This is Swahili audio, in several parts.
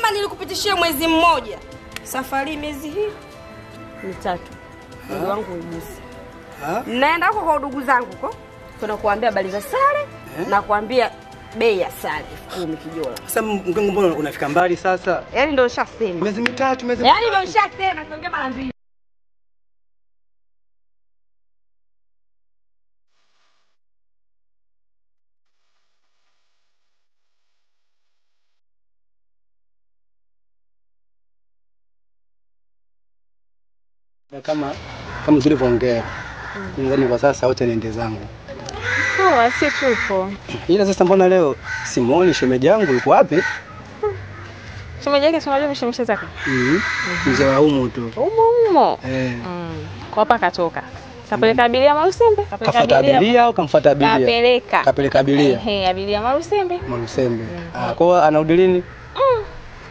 Kama nilikupitishia mwezi mmoja, safari miezi hii mitatu. Ndugu wangu ugusi. Naenda huko kwa ndugu zangu huko. Tunakuambia habari za sare na kuambia bei ya sare 10,000 kijola. Sasa mgongo mbona unafika mbali sasa? Yaani ndio nishasema. Miezi mitatu, miezi. Yaani ndio nishasema, tuongee mara mbili. Kama tulivyoongea. Nadhani kwa sasa wote niende zangu. Poa, si tupo. Ila sasa mbona leo simuoni shemeji yangu yuko wapi? Shemeji yake si unajua mshemeji zake? Mzee wa humu tu. Humo. Kwa hapa katoka. Kapeleka abiria Marusembe. Kafuata abiria au kamfuata abiria? Kapeleka. Kapeleka abiria. Abiria Marusembe. Marusembe. Kwa hiyo anarudi lini?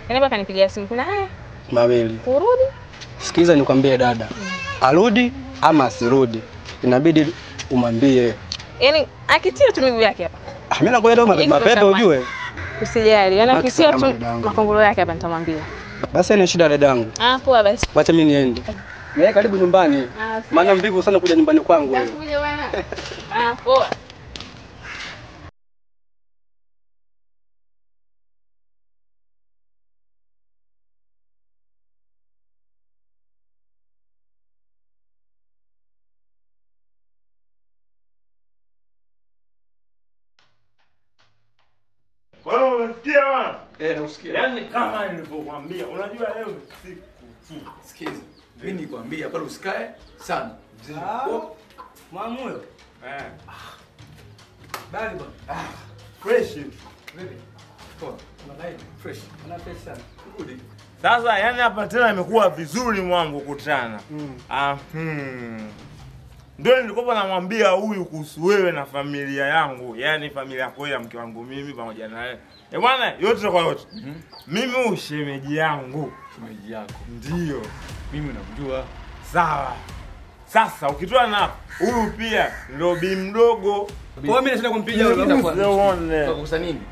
Yaani baka nipigia simu kuna haya. Mawili. Kurudi? Sikiza nikwambie dada. Arudi ama asirudi, inabidi umwambie. Yaani akitia tu miguu yake hapa. Mimi nakuja tu mapepe ujue. Usijali, yaani akitia tu makongoro yake hapa nitamwambia. Basi ni shida dadangu. Poa basi. Wacha mimi niende. Mimi karibu nyumbani. Maana mvivu sana kuja nyumbani kwangu wewe. Nakuja bwana. Poa. Yaani kama nilivyokuambia, unajua leo siku tu. Sikiza. Mimi nilikwambia pale usikae sana. Mwamuyo. Bali bwana. Fresh. Vipi? Poa. Unadai fresh. Una fresh sana. Good. Sasa yani hapa tena imekuwa vizuri mwangu kukutana. Ndio nilikuwa namwambia huyu kuhusu wewe na familia yangu, yani familia yako ya mke wangu mimi pamoja na wewe. Eh bwana, yote kwa yote. Mimi huyu shemeji yangu. Shemeji yako. Ndio. Mimi namjua. Sawa. Sasa ukitoa na huyu pia ndio bi mdogo. Kwa hiyo mimi nashinda kumpiga huyo. Uone. Utakosa nini?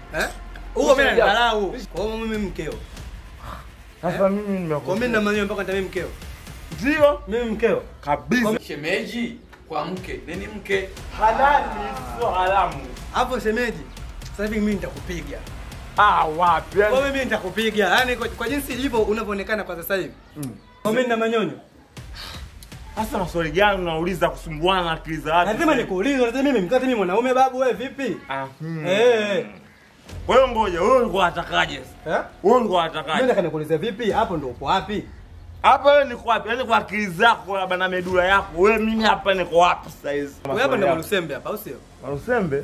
Huo mimi nadharau. Kwa hiyo mimi mkeo. Sasa mimi nimekuwa. Kwa mimi na maneno mpaka nitamimi mkeo. Ndio. Mimi mkeo. Kabisa. Shemeji kwa mke, nini mke? Halali sio haramu. Hapo shemeji, sasa hivi mimi nitakupiga. Wapi? Kwa mimi nitakupiga. Yaani kwa jinsi ilivyo unavyoonekana kwa sasa hivi. Kwa mimi nina manyonyo. Sasa maswali gani unauliza kusumbuana na akili za watu? Lazima nikuulize, lazima mimi mkate mimi mwanaume babu wewe vipi? Kwa hiyo ngoja, wewe ulikuwa unatakaje sasa? Wewe ulikuwa unatakaje? Mimi nataka nikuulize vipi? Hapo ndio uko wapi? Hapa wewe niko wapi? Yaani kwa akili zako labda na medula yako. Wewe mimi hapa niko wapi sasa hizi? Wewe hapa ndio Marusembe hapa, au sio? Marusembe?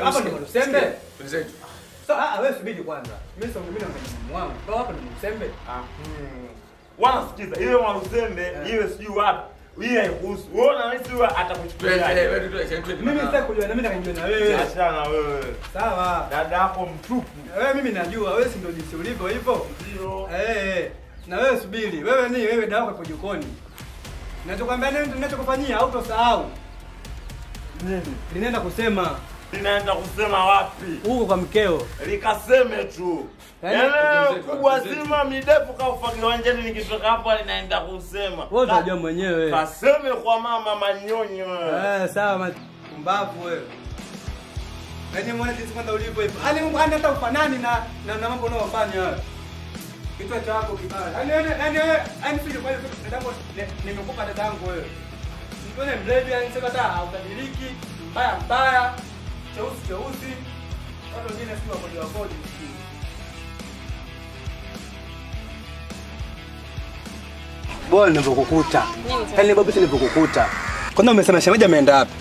Hapa ndio Marusembe. Wenzetu. Sasa wewe subiri kwanza. Mimi sio mimi na mimi wangu. Kwa hapa ndio Marusembe. Wana sikiza, iwe Marusembe, iwe sijui wapi. Yeye haikuhusu. Wewe unahisi wewe atakuchukulia. Mimi sitaki kujua na mimi nataka na wewe. Achana na wewe. Sawa. Dada yako mtupu. Wewe mimi najua wewe si ndio jinsi ulivyo hivyo. Ndio. Na wewe subiri. Wewe ni wewe dawa yako jikoni. Ninachokwambia nini ninachokufanyia hautosahau. Nini? Linaenda kusema. Linaenda kusema wapi? Huko kwa mkeo. Likaseme tu. Yaani kubwa zima midefu kaufa kiwanjani nikitoka hapo linaenda kusema. Wewe unajua mwenyewe. Kaseme kwa mama manyonyo wewe. Sawa mbavu wewe. Yaani muone jinsi kwanza ulivyo hivyo. Yaani Mungu hana hata ufanani na mambo unayofanya wewe. Kichwa chako kibaya. Yaani sio kwa hiyo dadangu nimekupa dadangu wewe. Mbona mlevi yani sasa hata hautabiriki, mbaya mbaya, cheusi cheusi. Watu wengine si wakoje wakoje. Bwana nilipokukuta. Yaani babu si nilipokukuta. Kwanza umesema shemeji ameenda wapi?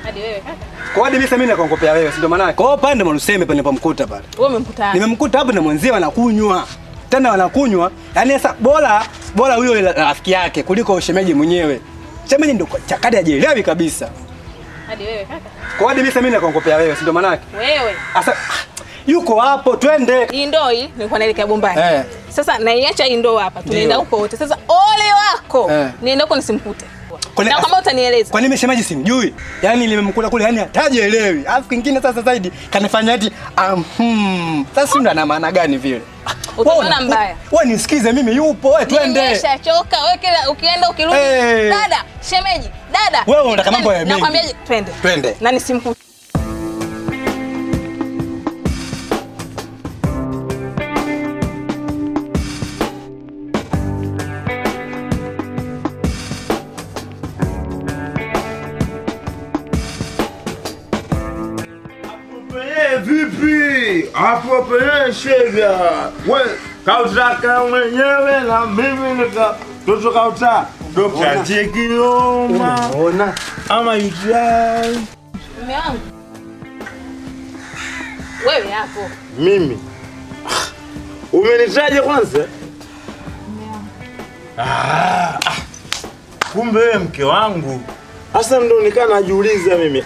Hadi wewe kaka. Kwa hadi mimi nakongopea wewe, si ndio maana. Kwa hiyo pande Marusembe pale nilipomkuta pale. Wewe umemkuta wapi? Nimemkuta hapo na mwenzie wanakunywa. Tena wanakunywa. Yaani sasa bora huyo rafiki yake kuliko shemeji mwenyewe. Shemeji ndio chakadi hajielewi kabisa. Hadi wewe kaka. Kwa hadi mimi nakongopea wewe, si ndio maana yake? Wewe. Sasa yuko hapo twende. Hii ndoo hii nilikuwa naelekea Bombani. Sasa naiacha hii ndoo hapa. Tunaenda huko wote. Sasa ole wako. Nienda huko nisimkute. Na kama utanieleza. Kwa nini shemeji simjui? Yaani nimemkuta kule yani hatajielewi. Alafu kingine sasa zaidi kanifanya eti Sasa ndo ana maana gani vile? Utaona mbaya. Wewe nisikize mimi yupo, wewe twende. Nimeshachoka. Wewe kila ukienda ukirudi. Dada, shemeji, dada. Wewe unataka mambo ya mimi. Nakwambia twende. Twende. Na nisimkute. Vipi? Hapo penye shega. Wewe kautaka mwenyewe na mimi nika toto kauta. Dokta Chikioma. Unaona? Ama UTI. Mume wangu. Wewe hapo. Mimi. Umenitaje kwanza? Kumbe wewe mke wangu. Sasa ndio nikaa najiuliza mimi.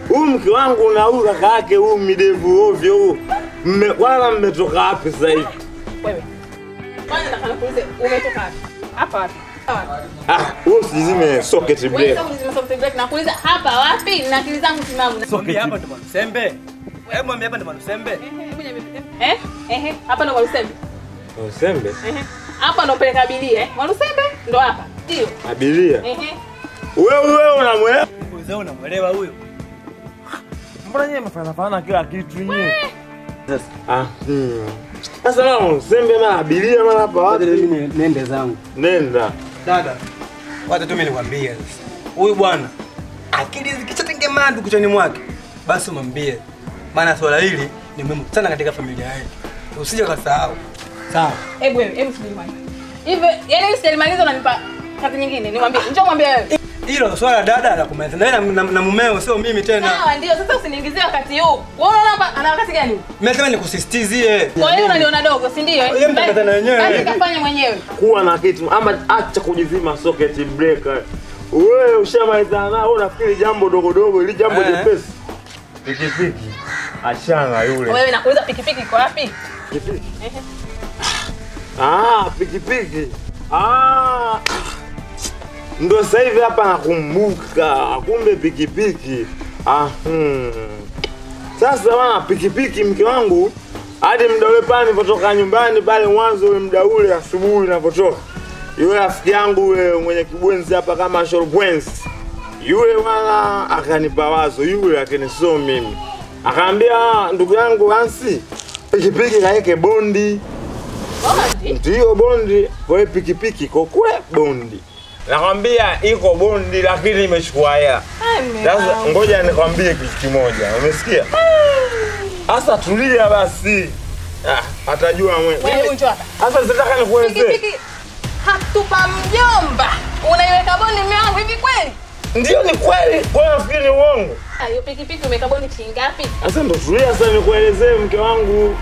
Huyu mke wangu na huyu kaka yake huyu midevu ovyo huyu. Wala mmetoka wapi sasa hivi? Wewe. Kwanza nataka nikuulize umetoka wapi? Hapa wapi? Wewe usizime socket break. Wewe usizime socket break. Nakuuliza hapa wapi? Na akili zangu timamu. Socket hapa ndo Mwalusembe. Hebu mwambie hapa ndo Mwalusembe. Hapa ndo Mwalusembe. Mwalusembe? Hapa ndo peleka abiria eh. Mwalusembe ndo hapa. Ndio. Abiria. Wewe unamuelewa? Wewe unamuelewa huyo? Mbona nyinyi mnafanana kila kitu nyinyi? Sasa sasa mama Msembe mara abiria mara hapa wapi? Mimi nende zangu. Nenda. Dada, wacha tu mimi nikwambie sasa. Huyu bwana akili zikishatengemaa kichwani mwake, basi umwambie. Maana swala hili ni muhimu sana katika familia yetu. Usije kusahau. Sawa. Hebu wewe, hebu subiri kwanza. Hivyo, yaani usilimaliza unanipa kazi nyingine. Niwaambie, njoo mwambie wewe. Hilo swala dada la kumaliza na na mumeo sio mimi tena. Sawa ndio, sasa usiniingizie wakati huu. Wewe unaona hapa ana wakati gani? Mimi nasema nikusisitizie. Kwa hiyo unaniona dogo, si ndio? Yeye mtakatana wenyewe. Basi kafanya mwenyewe. Kuwa na kitu ama acha kujizima socket breaker. Wewe ushamalizana nao unafikiri jambo dogo dogo ili jambo jepesi. Pikipiki. Achana yule. Wewe nakuuliza pikipiki iko wapi? Pikipiki. Pikipiki. Ndo sasa hivi hapa nakumbuka, kumbe pikipiki. Sasa bwana pikipiki mke wangu hadi muda ule pale nilipotoka nyumbani pale mwanzo ule muda ule asubuhi nilipotoka. Yule rafiki yangu yule mwenye kibwenzi hapa kama shorubwenzi. Yule bwana akanipa wazo yule lakini sio mimi. Akaambia ndugu yangu Hansi pikipiki kaeke bondi. Bondi? Ndio bondi, kwa hiyo pikipiki iko kule bondi. Nakwambia iko bondi lakini imechukua hela. Sasa ngoja nikwambie kitu kimoja. Umesikia? Sasa tulia basi. Atajua mwenyewe. Wewe njoo hapa. Sasa sitaka nikuelezee. Pikipiki hatupa mjomba. Unaiweka bondi mume wangu hivi kweli? Ndio ni kweli. Kwa nini nafikiri ni uongo? Hiyo pikipiki umeweka bondi shilingi ngapi? Sasa ndo tulia sasa nikuelezee mke wangu.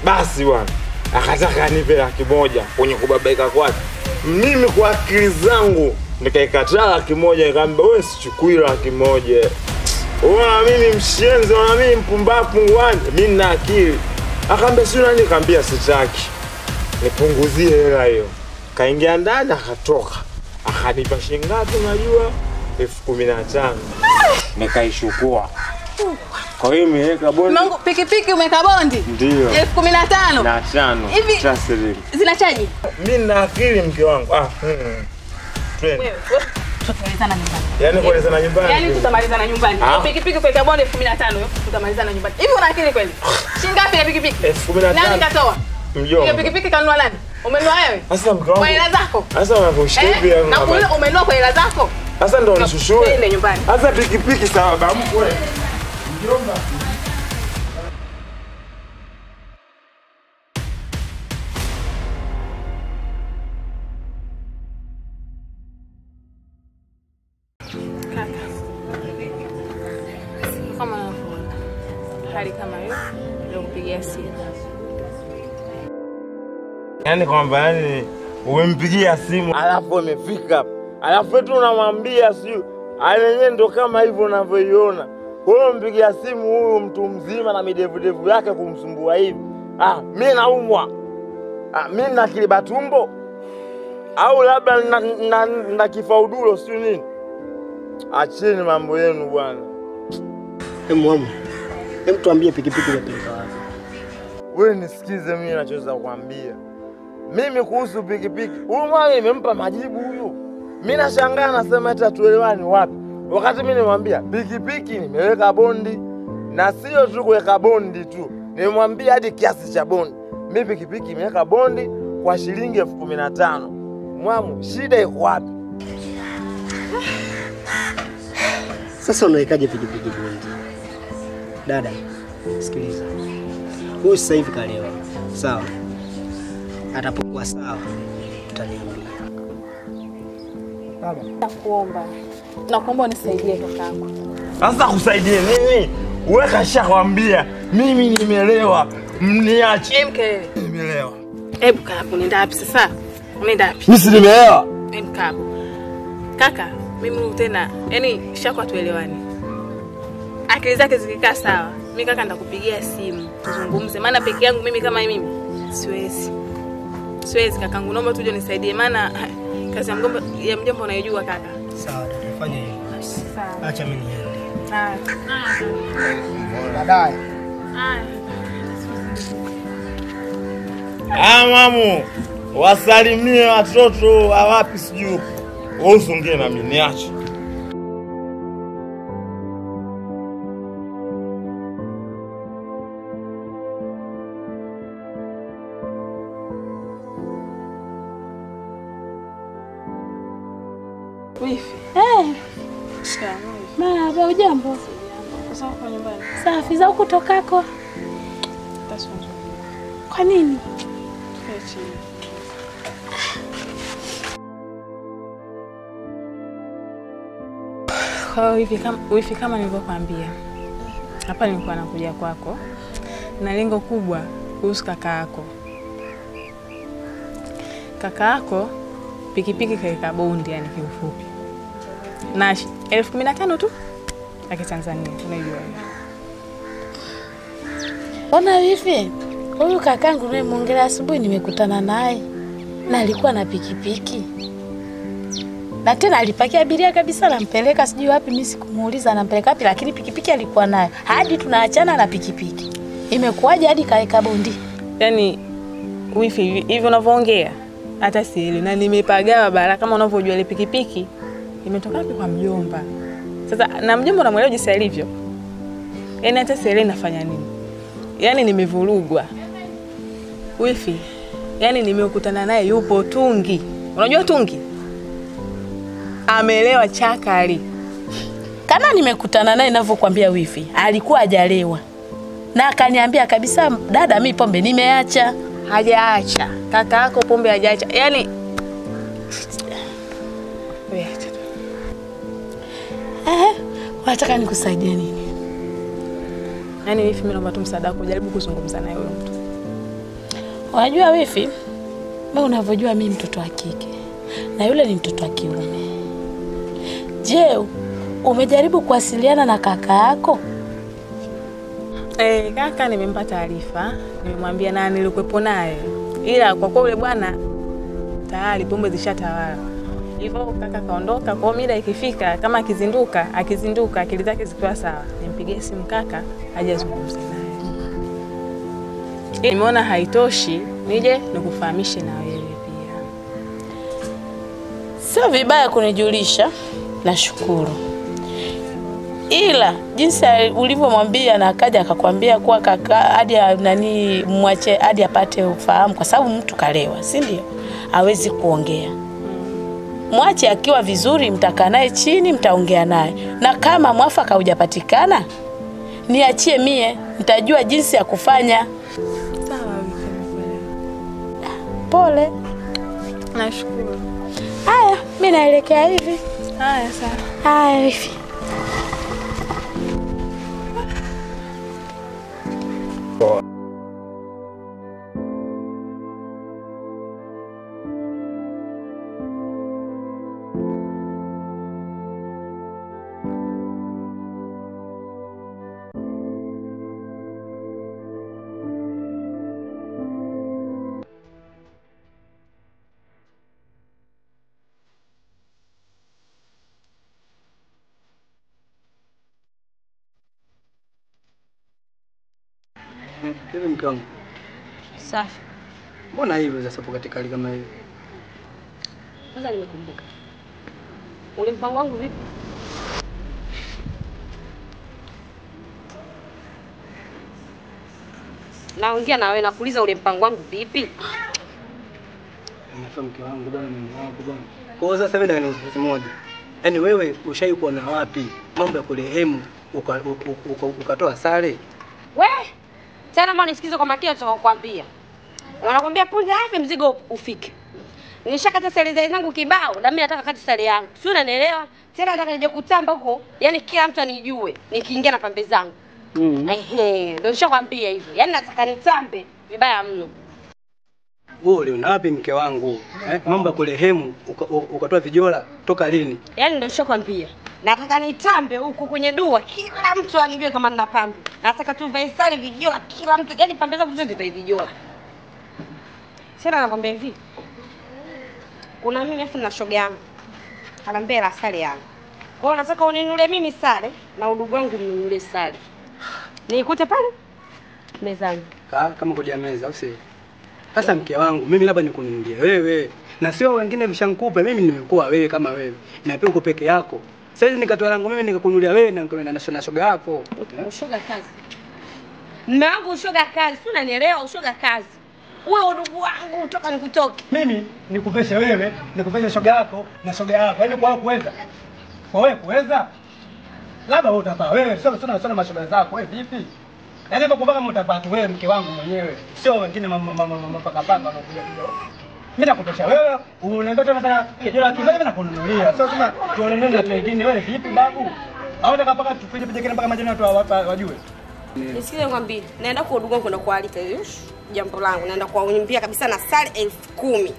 Basi bwana. Akataka nipe 100,000 kwenye kubabaika kwake. Mimi kwa akili zangu nikaikataa 100,000 nikamwambia wewe sichukui 100,000. Unaona mimi mshenzi, unaona mimi mpumbavu ngwani, mimi nina akili. Akaambia sio nani, nikamwambia sitaki. Nipunguzie hela hiyo. Kaingia ndani akatoka. Akanipa shilingi ngapi unajua? 15,000. Nikaishukua. Kwa hiyo nimeweka bondi. Mungu pikipiki umeweka bondi? Ndio. 15,000. Na 5. Hivi zina chaji? Mimi nina akili mke wangu. Twende. Wewe tutamalizana nyumbani. Yaani kuelezana nyumbani. Yaani tutamalizana nyumbani. Pikipiki kuweka bondi 15,000 hiyo tutamalizana nyumbani. Hivi una akili kweli? Shilingi ngapi ya pikipiki? 15,000. Nani katoa? Mjomba. Hiyo pikipiki kanunua nani? Umenunua wewe? Sasa mke wangu. Kwa hela zako? Sasa unakushtupi yangu. Na kuuliza umenunua kwa hela zako? Sasa ndo unishushue. Twende nyumbani. Sasa pikipiki sawa baba mkwe. Mjomba. Kama hali kama hiyo ndio kupigia simu. Yaani kwamba yani umempigia simu alafu amefika. Alafu tu unamwambia sio yenyewe ndo kama hivyo unavyoiona. Wewe umpigia simu huyu mtu mzima na midevu yake kumsumbua hivi. Mimi naumwa. Mimi na kiliba tumbo. Au labda na kifaudulo sio nini. Acheni mambo yenu bwana. Hebu mwamu. Hebu tuambie pikipiki imepeleka wapi? Wewe nisikize mimi ninachoweza kukwambia. Mimi kuhusu pikipiki, huyu mwana nimempa majibu huyu. Mimi nashangaa nasema eti hatuelewani wapi. Wakati mimi nimwambia pikipiki nimeweka bondi, na sio tu kuweka bondi tu. Nimemwambia hadi kiasi cha bondi. Mimi pikipiki nimeweka bondi kwa shilingi 15,000. Mwamu, shida iko wapi? Sasa unawekaje pikipiki bondi? Dada, sikiliza. Huyu sasa hivi kalewa. Sawa. Atapokuwa sawa, utaniambia. Baba, nakuomba. Nakuomba unisaidie kakaangu. Sasa kusaidie nini? Wewe kashakwambia mimi nimelewa, mniache. Mkelele. Nimelewa. Hebu kaa hapo, unaenda wapi sasa? Unaenda wapi? Mimi si nimelewa. Hebu kaa hapo. Kaka, mimi tena, yani shakwa tuelewani. Akili zake zikikaa sawa, mimi kaka nitakupigia simu tuzungumze, maana peke yangu mimi kama mimi siwezi. Siwezi kakangu, naomba tuje unisaidie maana kazi ya mjomba unaijua kaka. Sawa dada, fanya hivyo basi. Sawa. Acha mimi niende. Haya. Baadaye. Haya. Ah, mamu, wasalimie watoto wapi sijui. Wewe usongee na mimi niache. Wifi. Shikamoo. Marahaba, hujambo? Sasa uko nyumbani? Safi, za huko tokako? Kwa nini? Tukae chini. Kwa hiyo wifi, kama nilivyokuambia, hapa nilikuwa nakuja kwako na lengo kubwa kuhusu kaka yako. Kaka yako pikipiki kaeka bondi, yani kiufupi. Na 15,000 tu ya Tanzania, unajua. Ona wifi, huyu kakangu nimemuongelea asubuhi, nimekutana naye na alikuwa na pikipiki. Na tena alipakia abiria kabisa, nampeleka sijui wapi, mimi sikumuuliza anampeleka wapi, lakini pikipiki alikuwa nayo. Hadi tunaachana na pikipiki. Imekuwaje hadi kaeka bondi? Yaani wifi, hivi unavyoongea hata sielewi, na nimepagawa bara kama unavyojua ile pikipiki imetoka wapi kwa mjomba. Sasa na mjomba unamuelewa jinsi alivyo. Yaani hata sielewi nafanya nini. Yaani nimevurugwa. Wifi, yaani nimekutana naye yupo Tungi. Unajua Tungi? Amelewa chakali. Kama nimekutana naye ninavyokuambia wifi, alikuwa hajalewa. Na akaniambia kabisa, dada mimi pombe nimeacha. Hajaacha. Kaka yako pombe hajaacha. Yaani wewe acha tu. Unataka nikusaidie nini? Yaani wifi, mimi naomba tu msaada wako, jaribu kuzungumza naye huyo mtu. Unajua wifi, wewe unavyojua mimi mtoto wa kike na yule ni mtoto wa kiume. Je, umejaribu kuwasiliana na kaka yako? Kaka nimempa taarifa, nimemwambia na nilikuepo naye. Ila kwa kuwa yule bwana tayari pombe zishatawala. Hivyo kaka kaondoka, kwa mida ikifika kama akizinduka akili zake zikiwa sawa, nimpigie simu kaka aje azungumze naye. Nimeona haitoshi, nije nikufahamishe na wewe pia. Sio vibaya kunijulisha, nashukuru. Ila jinsi ulivyomwambia na akaja akakwambia kuwa kaka hadi nani mwache hadi apate ufahamu, kwa sababu mtu kalewa, si ndio? Hawezi kuongea. Mwache akiwa vizuri, mtakaa naye chini, mtaongea naye. Na kama mwafaka hujapatikana, niachie mie, nitajua jinsi ya kufanya. Sawa wifi. Pole. Nashukuru. Haya, mimi naelekea hivi. Haya sawa. Haya wifi. Hivi mke wangu, Safi. Mbona hivyo sasa upo katika hali kama hiyo? Kwanza nimekumbuka. Ule mpango wangu vipi? Naongea na wewe nakuuliza ule mpango wangu vipi? Nafahamu mke wangu bwana, mume wangu bwana. Kwa hiyo sasa mimi ndio ni moja. Yaani wewe ushai kuona wapi mambo ya kurehemu ukatoa sare? We, tena mbona nisikize kwa makini nitakwambia. Wanakuambia punja hapi mzigo ufike. Nishakata sare zangu kibao na mimi nataka kata sare yangu. Sio, unanielewa? Tena nataka nije kutamba huko, yaani kila mtu anijue nikiingia na pambe zangu. Ehe, ndio nishakwambia hivyo. Yaani nataka nitambe vibaya mno. Wewe uliona wapi mke wangu? Mambo ya kurehemu ukatoa vijola toka lini? Yaani ndio nishakwambia. Nataka nitambe huko kwenye dua, kila mtu anijue kama nina pambe. Nataka tuvae sare vijola kila mtu, yaani pambe zangu zote zivae vijola. Sasa nakwambia hivi. Kuna mimi afu na shoga yangu. Anambia la sare yangu. Kwa hiyo nataka uninunulie mimi sare na udugu wangu mnunulie sare. Nikute pale mezani. Kama kuja meza au si? Sasa mke wangu, mimi labda nikununulie wewe na sio wengine vishankupe. Mimi nimekuwa wewe kama wewe. Na pia uko peke yako. Sasa nikatoa langu mimi nikakununulia wewe na shoga yako. Ushoga kazi. Mume wangu ushoga kazi, si unanielewa? Ushoga kazi. Wewe udugu wangu toka nikutoke. Mimi nikupeshe wewe, nikupeshe shoga yako na shoga yako. Yaani kwa wewe kuweza. Kwa wewe kuweza? Labda wewe utapaa wewe, sio sana sana mashoga zako. Wewe vipi? Yaani hapo kwa kama utapaa tu wewe mke wangu mwenyewe. Sio wengine mapaka paka wanakuja kidogo. Mimi nakupesha wewe, unaenda tena nataka kijola kimoja mimi nakununulia. Sio kama tuonane na wengine. Wewe vipi babu? Au nataka paka tupige pige kile mpaka majirani watu wajue. Nisikize nikwambie, naenda kwa udugu wangu na kualika hiyo jambo langu, naenda kuwaambia kabisa na sare 10,000.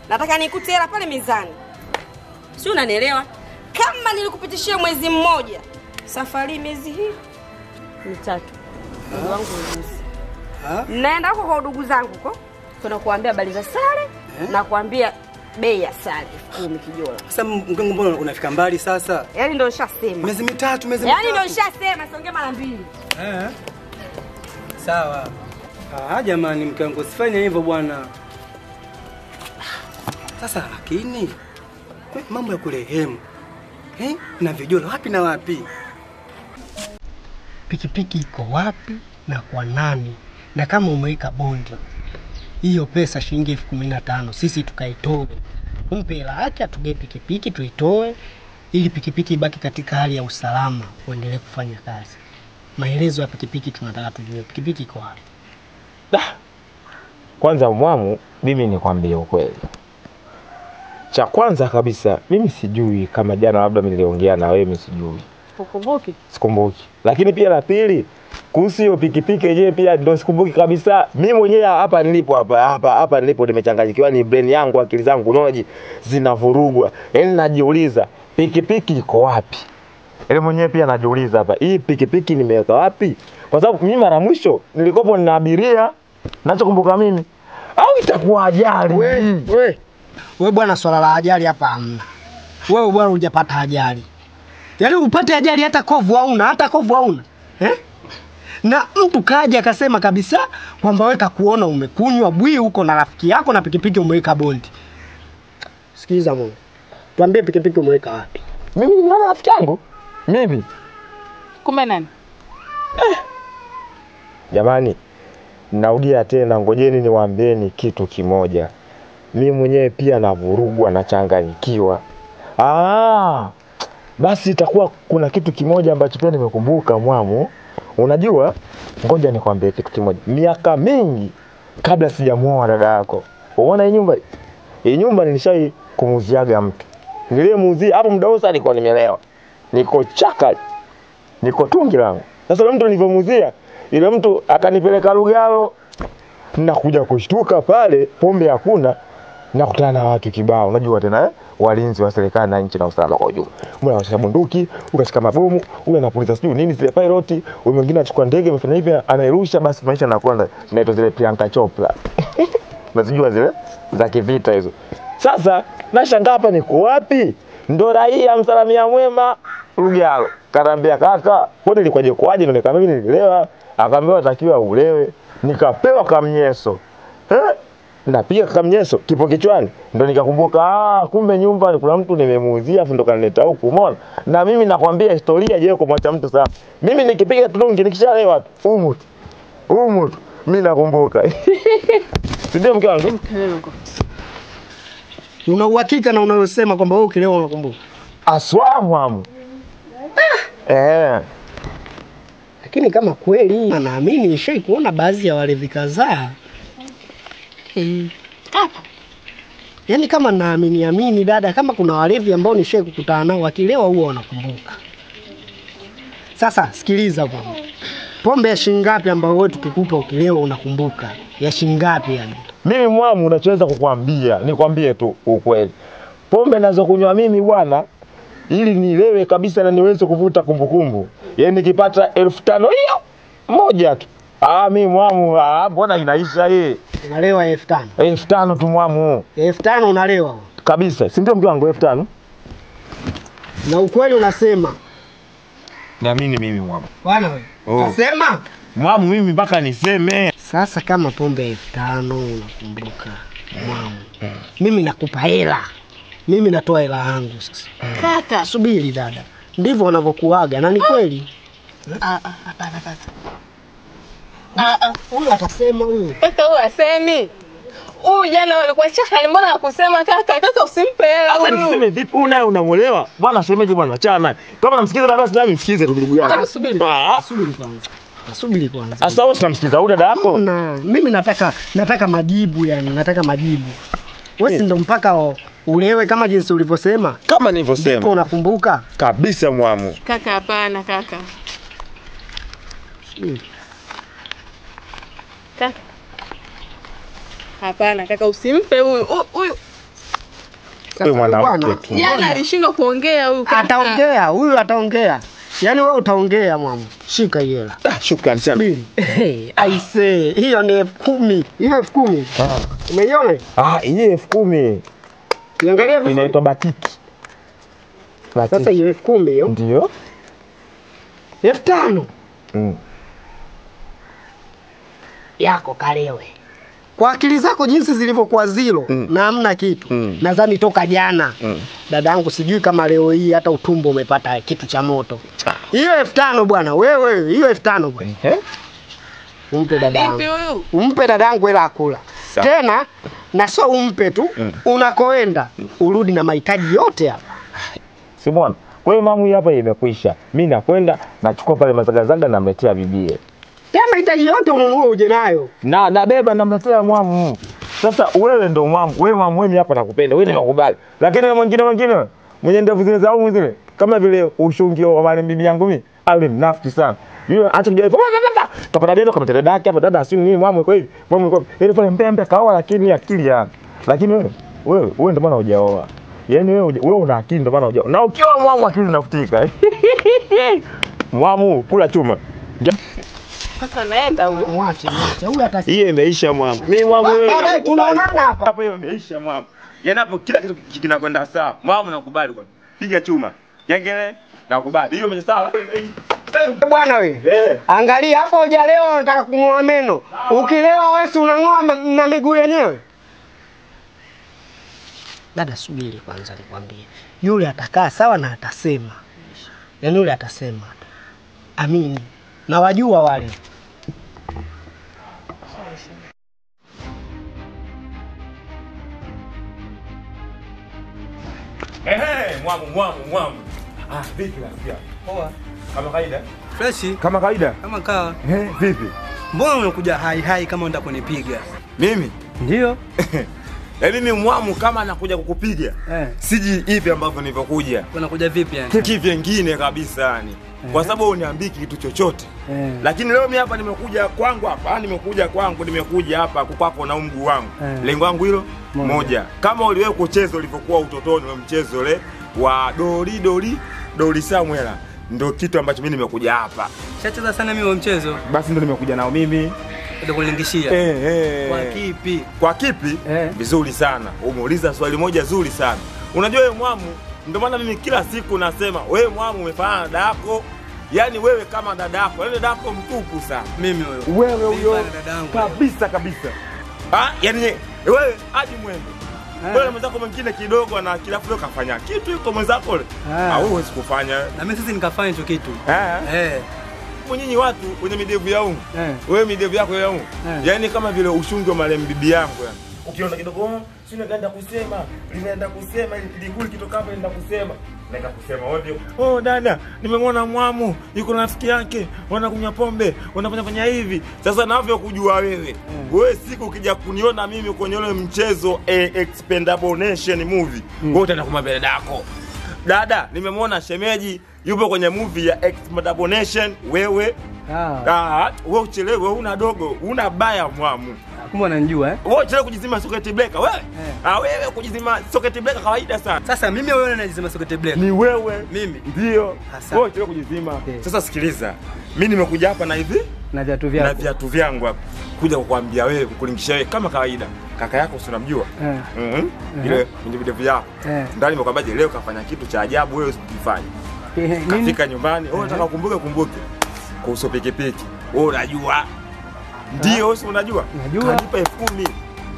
Nataka nikute hela pale mezani. Sio, unanielewa? Kama nilikupitishia mwezi mmoja, safari miezi hii mitatu. Ndugu wangu ugusi. Naenda huko kwa udugu zangu huko. Tunakuambia habari za sare na kuambia bei ya sare 10,000 kijola. Sasa mkengo mbona unafika mbali sasa? Yaani ndio nishasema. Miezi mitatu, miezi mitatu. Yaani ndio nishasema, siongee mara mbili. Sawa. Jamani mke wangu usifanye hivyo bwana. Sasa lakini mambo ya kurehemu na vijola wapi na wapi? Pikipiki iko wapi na kwa nani? Na kama umeweka bondi hiyo pesa shilingi 15,000 sisi tukaitoe. Umpe hela yake atugee pikipiki tuitoe ili pikipiki ibaki katika hali ya usalama uendelee kufanya kazi. Maelezo ya pikipiki tunataka tujue pikipiki iko wapi. Kwanza mwamu, mimi nikwambie ukweli. Cha kwanza kabisa mimi sijui kama jana labda mimi niliongea na wewe, mimi sijui. Ukumbuki? Sikumbuki. Lakini pia la pili kuhusu hiyo pikipiki yenyewe pia ndio sikumbuki kabisa. Mimi mwenyewe hapa nilipo hapa nilipo nimechanganyikiwa, ni brain yangu, akili zangu knowledge zinavurugwa. Yaani najiuliza pikipiki iko wapi? Yaani mwenyewe pia najiuliza hapa, hii pikipiki nimeweka wapi? Kwa sababu mimi mara mwisho nilikopo nina abiria, nachokumbuka mimi. Au itakuwa ajali. Wewe bwana, swala la ajali hapa hamna. Wewe bwana hujapata ajali. Yaani upate ajali hata kovu hauna, hata kovu hauna. Na mtu kaja akasema kabisa kwamba wewe kakuona umekunywa bwi huko na rafiki yako na pikipiki umeweka bondi. Sikiliza Mungu. Tuambie pikipiki umeweka wapi? Mimi ni rafiki yangu. Mimi. Kumbe nani? Jamani, narudia tena, ngojeni niwaambieni kitu kimoja. Mimi mwenyewe pia navurugwa na changanyikiwa. Basi itakuwa kuna kitu kimoja ambacho pia nimekumbuka mwamu. Unajua, ngoja nikwambie kitu kimoja. Miaka mingi kabla sijamuoa dada yako. Unaona hii nyumba? Hii nyumba nilishai kumuuziaga mtu. Niliyemuuzia hapo muda wote alikuwa nimelewa. Niko chaka. Niko tungi langu. Sasa yule mtu nilivyomuuzia, yule mtu akanipeleka Lugalo. Nakuja kushtuka pale, pombe hakuna. Nakutana na watu kibao. Unajua tena walinzi wa serikali na nchi na usalama kwa ujumla. Mmoja anashika bunduki, ukashika mabomu, huyu anapuliza sijui nini zile pilot, huyu mwingine anachukua ndege amefanya hivi anairusha, basi maisha yanakwenda. Zinaitwa zile Priyanka Chopra. Unazijua zile za kivita hizo. Sasa nashangaa hapa niko wapi? Ndo raia msalamia mwema Lugalo. Karambia kaka, kwani ilikuwaje kwaje? Ndio nikamwambia mimi nililewa. Akaambiwa takiwa ulewe. Nikapewa kamnyeso. Napiga kamnyeso kipo kichwani, ndo nikakumbuka kumbe nyumba kuna mtu nimemuuzia afu ndo kanileta huku, umeona? Na mimi nakwambia historia je kumwacha mtu sana. Mimi nikipiga tungi nikishalewa tu umu umu mimi nakumbuka. Ndio mke wangu. Una uhakika na unayosema kwamba wewe ukilewa unakumbuka? Aswa mwamu. Lakini kama kweli naamini nishai kuona baadhi ya walevi kadhaa. Kaka. Yaani kama naamini amini dada, kama kuna walevi ambao nishai kukutana nao wakilewa huwa wanakumbuka. Sasa sikiliza bwana. Pombe ya shilingi ngapi ambayo wewe tukikupa ukilewa unakumbuka? Ya shilingi ngapi yani? Mimi mwamu unachoweza kukwambia, nikwambie tu ukweli. Pombe nazokunywa mimi bwana ili nilewe kabisa na niweze kuvuta kumbukumbu. Yaani nikipata 5000 hiyo moja tu. Mimi mwamu, mbona inaisha hii? Unalewa 5000. 5000 tu mwamu. 5000 unalewa kabisa. Si ndio mke wangu 5000? Na ukweli unasema. Niamini mimi mwamu. Bwana wewe. Unasema? Mwamu mimi mpaka niseme. Sasa kama pombe 5000 unakumbuka mwamu. Mimi nakupa hela. Mimi natoa hela yangu sasa. Kaka, subiri dada. Ndivyo wanavyokuaga na ni kweli. Hapana kaka. Huyu atasema huyu. Kaka huyu asemi. Huyu jana walikuwa chaka, mbona hakusema kaka? Kaka usimpe hela huyu. Sasa niseme vipi? Huyu naye unamuelewa? Bwana semeje bwana? Achana naye. Kama namsikiza dada basi nami msikize ndugu yangu. Subiri. Subiri kwanza. Subiri kwanza. Sasa wewe unamsikiza huyu dada yako? Na mimi nataka majibu yani, nataka majibu. Wewe si ndo mpaka ulewe kama jinsi ulivyosema? Kama nilivyosema. Ndipo unakumbuka? Kabisa mwamu. Kaka hapana kaka. Kaka. Hapana kaka usimpe huyu. Huyu huyu mwanamke tu. Jana alishindwa kuongea huyu kaka. Ataongea, huyu ataongea. Yaani wewe utaongea mwamu. Shika hii hela. Shukrani sana. Aisee, hiyo ni 10,000. Hiyo 10,000. Umeiona? Hiyo 10,000. Niangalia vizuri. Inaitwa batiki. Batiki. Sasa hiyo 10,000 hiyo. Ndio. 5,000. Yako kalewe. Kwa akili zako jinsi zilivyokuwa zilo na hamna kitu. Nadhani toka jana. Dadangu sijui kama leo hii hata utumbo umepata kitu cha moto. Hiyo 5,000 bwana, wewe hiyo 5,000 bwana. Umpe dadangu. Umpe dadangu hela akula. Tena na sio umpe tu, unakoenda urudi na mahitaji yote hapa. Si bwana. Kwa hiyo mamu hapa imekwisha. Mimi nakwenda nachukua pale mazagazaga na mletea bibie. Tena mahitaji yote ununue uje nayo. Na nabeba namletea mwamu. Sasa wewe ndo mwamu, wewe mwamu mimi hapa nakupenda, wewe nimekubali. Lakini wewe mwingine mwenye ndevu zile za umu zile kama vile ushungi wa mali bibi yangu mimi, ale mnafiki sana. Yule acha kujua hivyo. Kapata dada kama dada yake hapa dada si nini mwamu kwa hivi. Mwamu kwa hivi. Ile pale mbembe kaoa lakini akili yake. Lakini wewe ndio maana hujaoa. Yaani wewe una akili ndio maana hujaoa. Na ukiwa mwamu akili inafutika. Mwamu kula chuma. Kaka naenda huyo. Mwache. Huyu atasi. Hiyo imeisha mwamu. Mimi mwamu wewe. Tunaonana hapa. Hapo hiyo imeisha mwamu. Yaani hapo kila kitu kinakwenda sawa. Mwamu nakubali bwana. Piga chuma. Nyengele nakubali. Hiyo imeisha sawa. Bwana wewe. Angalia hapo hujalewa unataka kung'oa meno. Ukilewa wewe si unang'oa na miguu yenyewe. Dada subiri kwanza nikwambie. Yule atakaa sawa na atasema. Yaani yule atasema. Amini. Na wajua wale. Mwamu. Vipi rafiki? Poa. Kama kawaida? Fresh. Kama kawaida? Kama kawa. Vipi? Mbona unakuja hai kama unataka kunipiga? Mimi? Ndio. Yaani mimi mwamu kama anakuja kukupiga. Siji hivi ambavyo nilivyokuja. Unakuja vipi yani? Kivingine kabisa yani. Kwa sababu uniambii kitu chochote. Lakini leo mimi hapa nimekuja kwangu hapa, nimekuja kwangu, nimekuja hapa kwako na mguu wangu. Lengo langu hilo moja. Kama uliwahi kucheza ulivyokuwa utotoni ule mchezo ule wa dori dori dori Samuela, ndio kitu ambacho mimi nimekuja hapa. Shacheza sana mimi huo mchezo. Basi ndio nimekuja nao mimi. Ndio kulingishia. Kwa kipi? Kwa kipi? Vizuri sana. Umeuliza swali moja zuri sana. Unajua wewe mwamu, ndio maana mimi kila siku nasema wewe mwamu umefanana na dada yako. Yaani wewe kama dada yako, yaani dada yako mtupu sana. Mimi huyo. Wewe huyo. Kabisa kabisa. Ah, yani wewe hadi mwendo. Wewe mwenzako mwingine kidogo na akili afu kafanya kitu yuko mwenzako yule. Ah, wewe huwezi kufanya. Na mimi sasa nikafanya hicho kitu. Eh. Nyinyi watu wenye midevu ya ungu. Wewe midevu yako ya ungu. Yaani kama vile ushungi wa marehemu bibi yangu yani. Ukiona kidogo si unaenda kusema, linaenda kusema ili kitoka hapo linaenda kusema. Naenda kusema ovyo. Oh dada, nimemwona mwamu, yuko na rafiki yake, wanakunywa pombe, wanafanya fanya hivi. Sasa navyo kujua wewe. Wewe siku ukija kuniona mimi kwenye ule mchezo Expendable Nation movie, wewe utaenda kumwambia dadako. Dada, nimemwona shemeji yupo kwenye movie ya Expendable Nation, wewe. Wewe uchelewe, wewe una dogo, una baya mwamu. Kumbe unanijua eh? Wewe uchelewe kujizima socket breaker wewe. Ah, wewe kujizima socket breaker kawaida sana. Sasa mimi wewe unajizima socket breaker. Ni wewe. Mimi. Ndio. Wewe uchelewe kujizima. Sasa sikiliza. Mimi nimekuja hapa na hivi na viatu vyangu. Na viatu vyangu hapa. Kuja kukuambia wewe, kukulingisha wewe kama kawaida. Kaka yako si unamjua? Ile ndio video yako. Ndani nimekwambiaje leo kafanya kitu cha ajabu wewe usifanye. Kafika nyumbani, wewe unataka ukumbuke kumbuke. Kuhusu pikipiki. Wewe unajua. Ndio, wewe unajua? Kanipa 10,000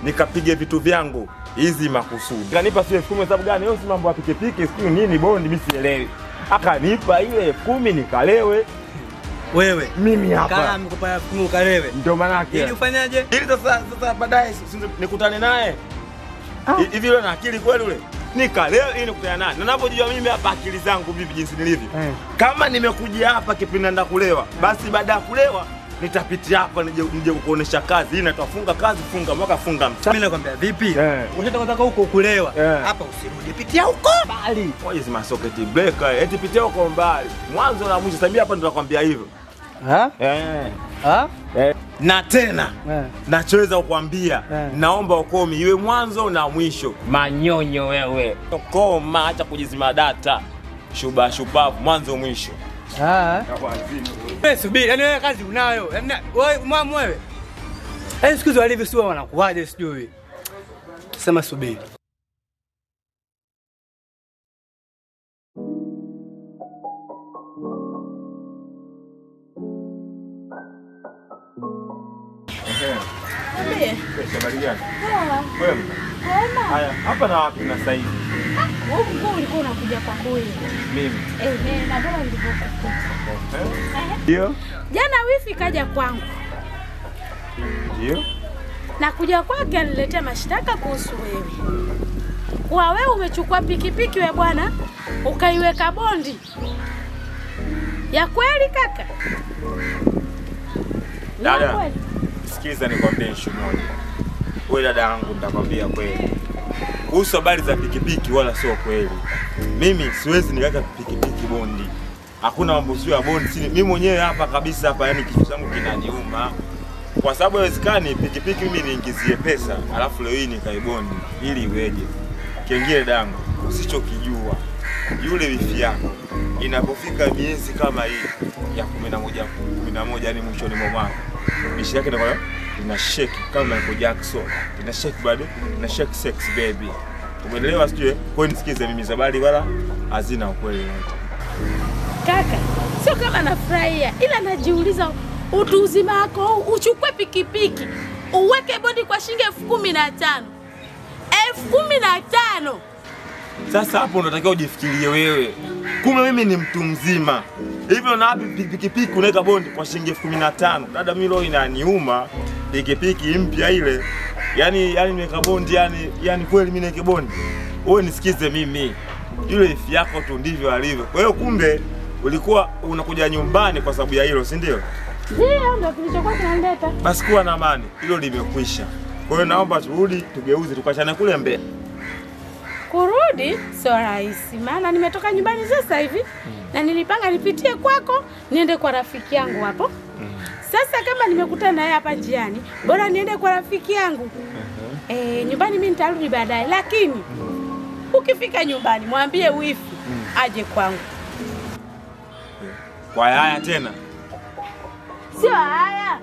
nikapige vitu vyangu hizi makusudi. Kanipa sio 10,000 sababu gani? Wewe si mambo ya pikipiki, sio nini bondi mimi sielewi. Akanipa ile 10,000 nikalewe. Wewe mimi hapa. Kama amekupa 10,000 ukalewe. Ndio maana yake. Ili ufanyaje? Ili sasa baadaye nikutane naye. Hivi yule na akili kweli yule? Nikalewe ili nikutane naye. Na ninapojua mimi hapa akili zangu vipi jinsi nilivyo. Kama nimekuja hapa kipindi naenda kulewa, basi baada ya kulewa nitapitia hapa nije kukuonesha kazi. Hii nitafunga kazi, funga mwaka, funga mtaa. Mimi nakwambia vipi? Unataka huko kulewa. Hapa usirudi. Pitia huko mbali. Kwa hizo socket breaker, eti pitia huko mbali. Mwanzo na mwisho. Sasa hapa ndo nakwambia hivyo. Na tena nachoweza kukuambia, naomba ukomi iwe mwanzo na mwisho. Manyonyo wewe. Koma, acha kujizima data. Shuba shupavu mwanzo mwisho. Wewe subiri, yani wewe kazi unayo. Yaani wewe mwamu wewe. Yaani siku hizi walivyo sio wanakuaje sijui. Sema subiri. Habari gani? Kwema. Haya, hapa na wapi na sasa hivi? Wewe mkuu ulikuwa unakuja kwa huyu. Mimi. Na bora nilipokukuta. Ndio. Jana wifi kaja kwangu. Ndio. Na kuja kwake aniletea mashtaka kuhusu wewe. Kwa wewe umechukua pikipiki wewe bwana, ukaiweka bondi. Ya kweli kaka? Dada. Sikiza nikwambie issue moja. Wewe dada yangu nitakwambia kweli. Kuhusu habari za pikipiki wala sio kweli. Mimi siwezi nikaweka pikipiki bondi. Hakuna mambo sio ya bondi. Mimi mwenyewe hapa kabisa hapa yani kichwa changu kinaniuma. Kwa sababu haiwezekani pikipiki mimi niingizie pesa alafu leo hii nikaibondi ili iweje? Kengine dangu usichokijua, yule wifi yako inapofika miezi kama hii ya 11 11 yani mwishoni mwa mwaka, dishi yake inakuwa ina shake kama Michael Jackson, ina shake bado, ina shake sex baby. Umeelewa sijui? Kwa hiyo nisikize mimi zabali wala hazina ukweli wote. Kaka, sio kama nafurahia ila najiuliza utu uzima wako uchukue pikipiki uweke bodi kwa shilingi 15,000. 15,000. Sasa hapo unatakiwa ujifikirie wewe. Kumbe mimi ni mtu mzima. Hivyo na wapi pikipiki unaweka bondi kwa shilingi 15,000? Dada mimi leo inaniuma pikipiki mpya ile. Yaani nimeweka bondi yani kweli mimi niweke bondi. Wewe nisikize mimi. Yule ifi yako tu ndivyo alivyo. Kwa hiyo kumbe ulikuwa unakuja nyumbani kwa sababu ya hilo, si ndio? Ndio, ndio kilichokuwa kinanileta. Basi kuwa na amani, hilo limekwisha. Kwa hiyo naomba turudi tugeuze tukachane kule mbele. Kurudi sio rahisi, maana nimetoka nyumbani sasa hivi na nilipanga nipitie kwako niende kwa rafiki yangu hapo. Sasa kama nimekutana naye hapa njiani, bora niende kwa rafiki yangu. Nyumbani mimi nitarudi baadaye, lakini ukifika nyumbani mwambie wifi aje kwangu. Kwa haya tena? Sio haya.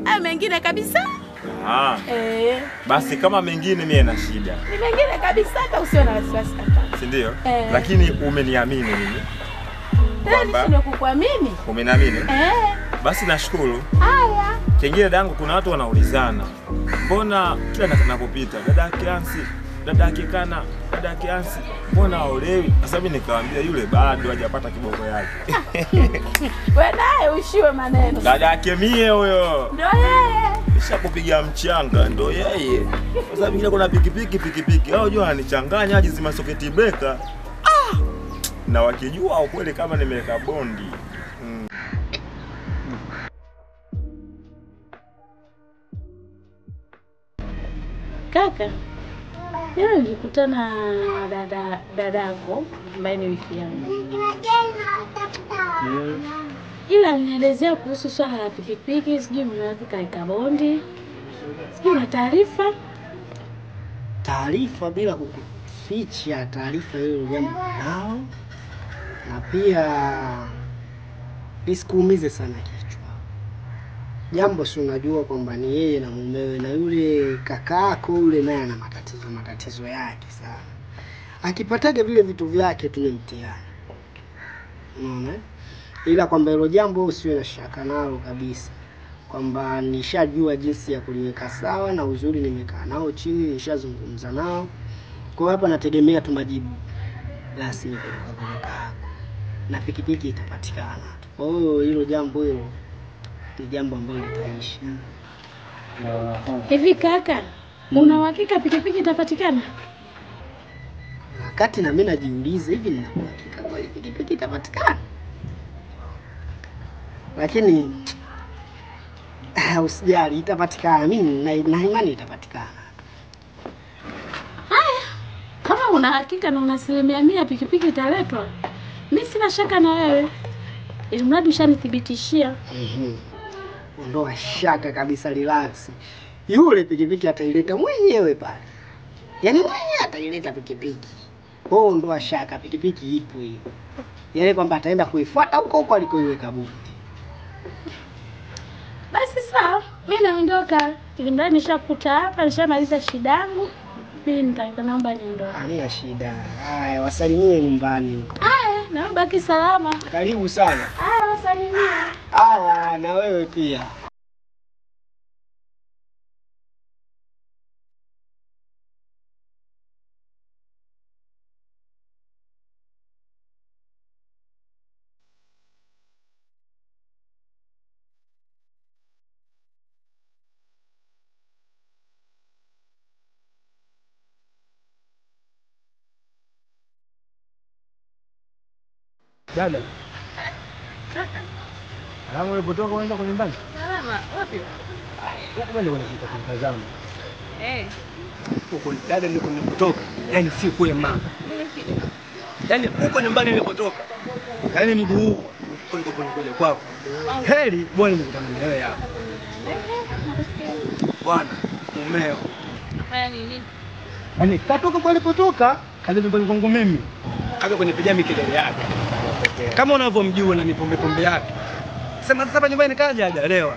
Haya mengine kabisa. Basi kama mengine mimi na shida. Ni mengine kabisa hata usio na wasiwasi kaka. Si ndio? Lakini umeniamini mimi. Kwamba ndio kukuamini? Umeniamini? Basi nashukuru. Haya. Kingine dadangu, kuna watu wanaulizana, mbona kila ninapopita dada yake Ansi, dada yake Kana, dada yake Ansi, mbona haolewi? Sasa mimi nikamwambia yule bado hajapata kiboko yake. Wewe naye ushiwe maneno. Dada yake mie huyo. Ndio yeye. Nishakupiga mchanga ndio yeye. Kwa sababu kila kuna pikipiki. Hao unajua wananichanganya aje zima socket breaker. Ah! Na wakijua ukweli kama nimeweka bondi. Kaka, jana nilikutana na dadako ambaye ni wifi yangu. Ila alinielezea kuhusu swala la pikipiki, sijui mume wake kaeka bondi. Sijui una taarifa? Taarifa bila kukuficha, taarifa hiyo jambo nao. Na pia nisikuumize sana kichwa. Jambo si unajua kwamba ni yeye na mumewe, na yule kakaako yule naye ana matatizo yake sana. Akipataga vile vitu vyake tu ni mtihani. Unaona? Ila kwamba hilo jambo usiwe na shaka nalo kabisa. Kwamba nishajua jinsi ya kuliweka sawa, na uzuri nimekaa nao chini, nishazungumza nao. Kwa hapa nategemea tu majibu rasmi kutoka kwa kakaako. Na pikipiki itapatikana. Kwa hiyo hilo jambo hilo ni jambo ambalo litaishi. Hivi kaka, una uhakika pikipiki itapatikana? Wakati na mimi najiuliza hivi, nina uhakika kwa pikipiki itapatikana? Lakini usijali, itapatikana. Mimi na imani itapatikana. Haya, kama una hakika na una 100% pikipiki italetwa, mimi sina shaka na wewe. Ili mradi ushanithibitishia. Ondoa shaka kabisa, relax. Yule pikipiki ataileta mwenyewe pale. Yaani mwenyewe ataileta pikipiki. Kwa hiyo ondoa shaka, pikipiki ipo hiyo. Yaani kwamba ataenda kuifuata huko huko alikoiweka buti. Basi sawa, mimi naondoka. Ili mradi nishakuta hapa, nishamaliza shida yangu. Mimi nitaenda, naomba niondoke. Hamna shida. Haya, wasalimie nyumbani huko. Haya, naomba baki salama. Karibu sana. Haya, wasalimie. Haya, na wewe pia. Dada. Salama ulipotoka unaenda kwa nyumbani? Salama, wapi? Huko mimi nilikuwa nikitazama. Eh. Huko dada niko nilipotoka. Yaani si kule mama. Yaani huko nyumbani nilipotoka. Yaani mguu huu huko nilikuja kwako. Heri bwana nikutana na wewe hapa. Bwana, mumeo. Fanya nini? Yaani katoka kwa alipotoka, kaja nyumbani kwangu mimi. Kaja kunipigia mikelele yake. Kama unavyomjua na mipombe pombe yake. Sema sasa hapa nyumbani kaja hajalewa.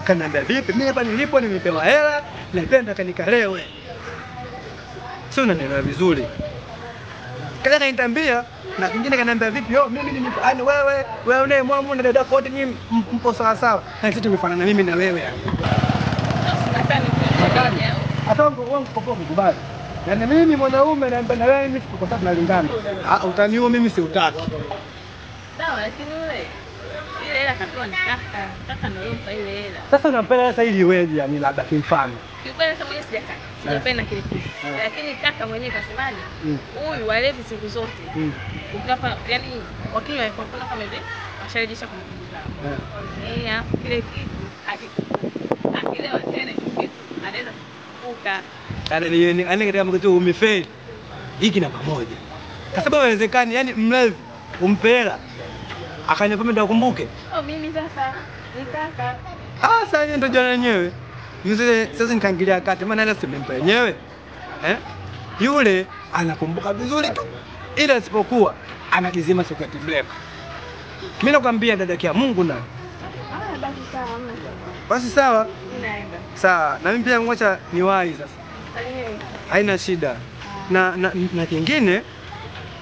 Kaniambia vipi? Mimi hapa nilipo nimepewa hela, napenda kanikalewe. Sio unanielewa vizuri. Kaja kanitambia na kingine kaniambia vipi? Yo mimi ni yani wewe, wewe unaye mwamu na dada wote nyinyi mpo sawa sawa. Na sisi tumefanana mimi na wewe yani. Hata wangu popo mkubali. Yaani mimi mwanaume naambia na wewe mimi kwa sababu tunalingana. Ah, utaniua mimi siutaki. Sawa, lakini wewe ile hela kapewa ni kaka. Kaka ndio yompa ile hela. Sasa unampenda sasa ili iweje yani labda kimfano? Kiukweli sasa mwenyewe sijataka. Sijapenda kile kitu. Lakini kaka mwenyewe kasemaje? Huyu walevi siku zote. Ukiwapa yani wakinywa kwa mfano kama hivi washarejesha kumbukumbu zao. Eh, kile kitu akilewa tena kitu anaweza kufuka. Yaani yani katika mkutano umefeli. Hiki namba moja. Kwa sababu haiwezekani yani mlevi umpe hela akanywa pombe ndio akumbuke. Oh, mimi sasa ni kaka. Ah, sasa yeye ndio jana yenyewe. Mimi sasa nikaingilia kati maana hela simempa yenyewe. Eh? Yule anakumbuka vizuri tu. Ila isipokuwa anakizima socket break. Mimi nakwambia dada kia Mungu na. Ah, basi sawa. Basi sawa. Naenda. Sawa, na mimi pia ngoja niwahi sasa. Haina shida. Na kingine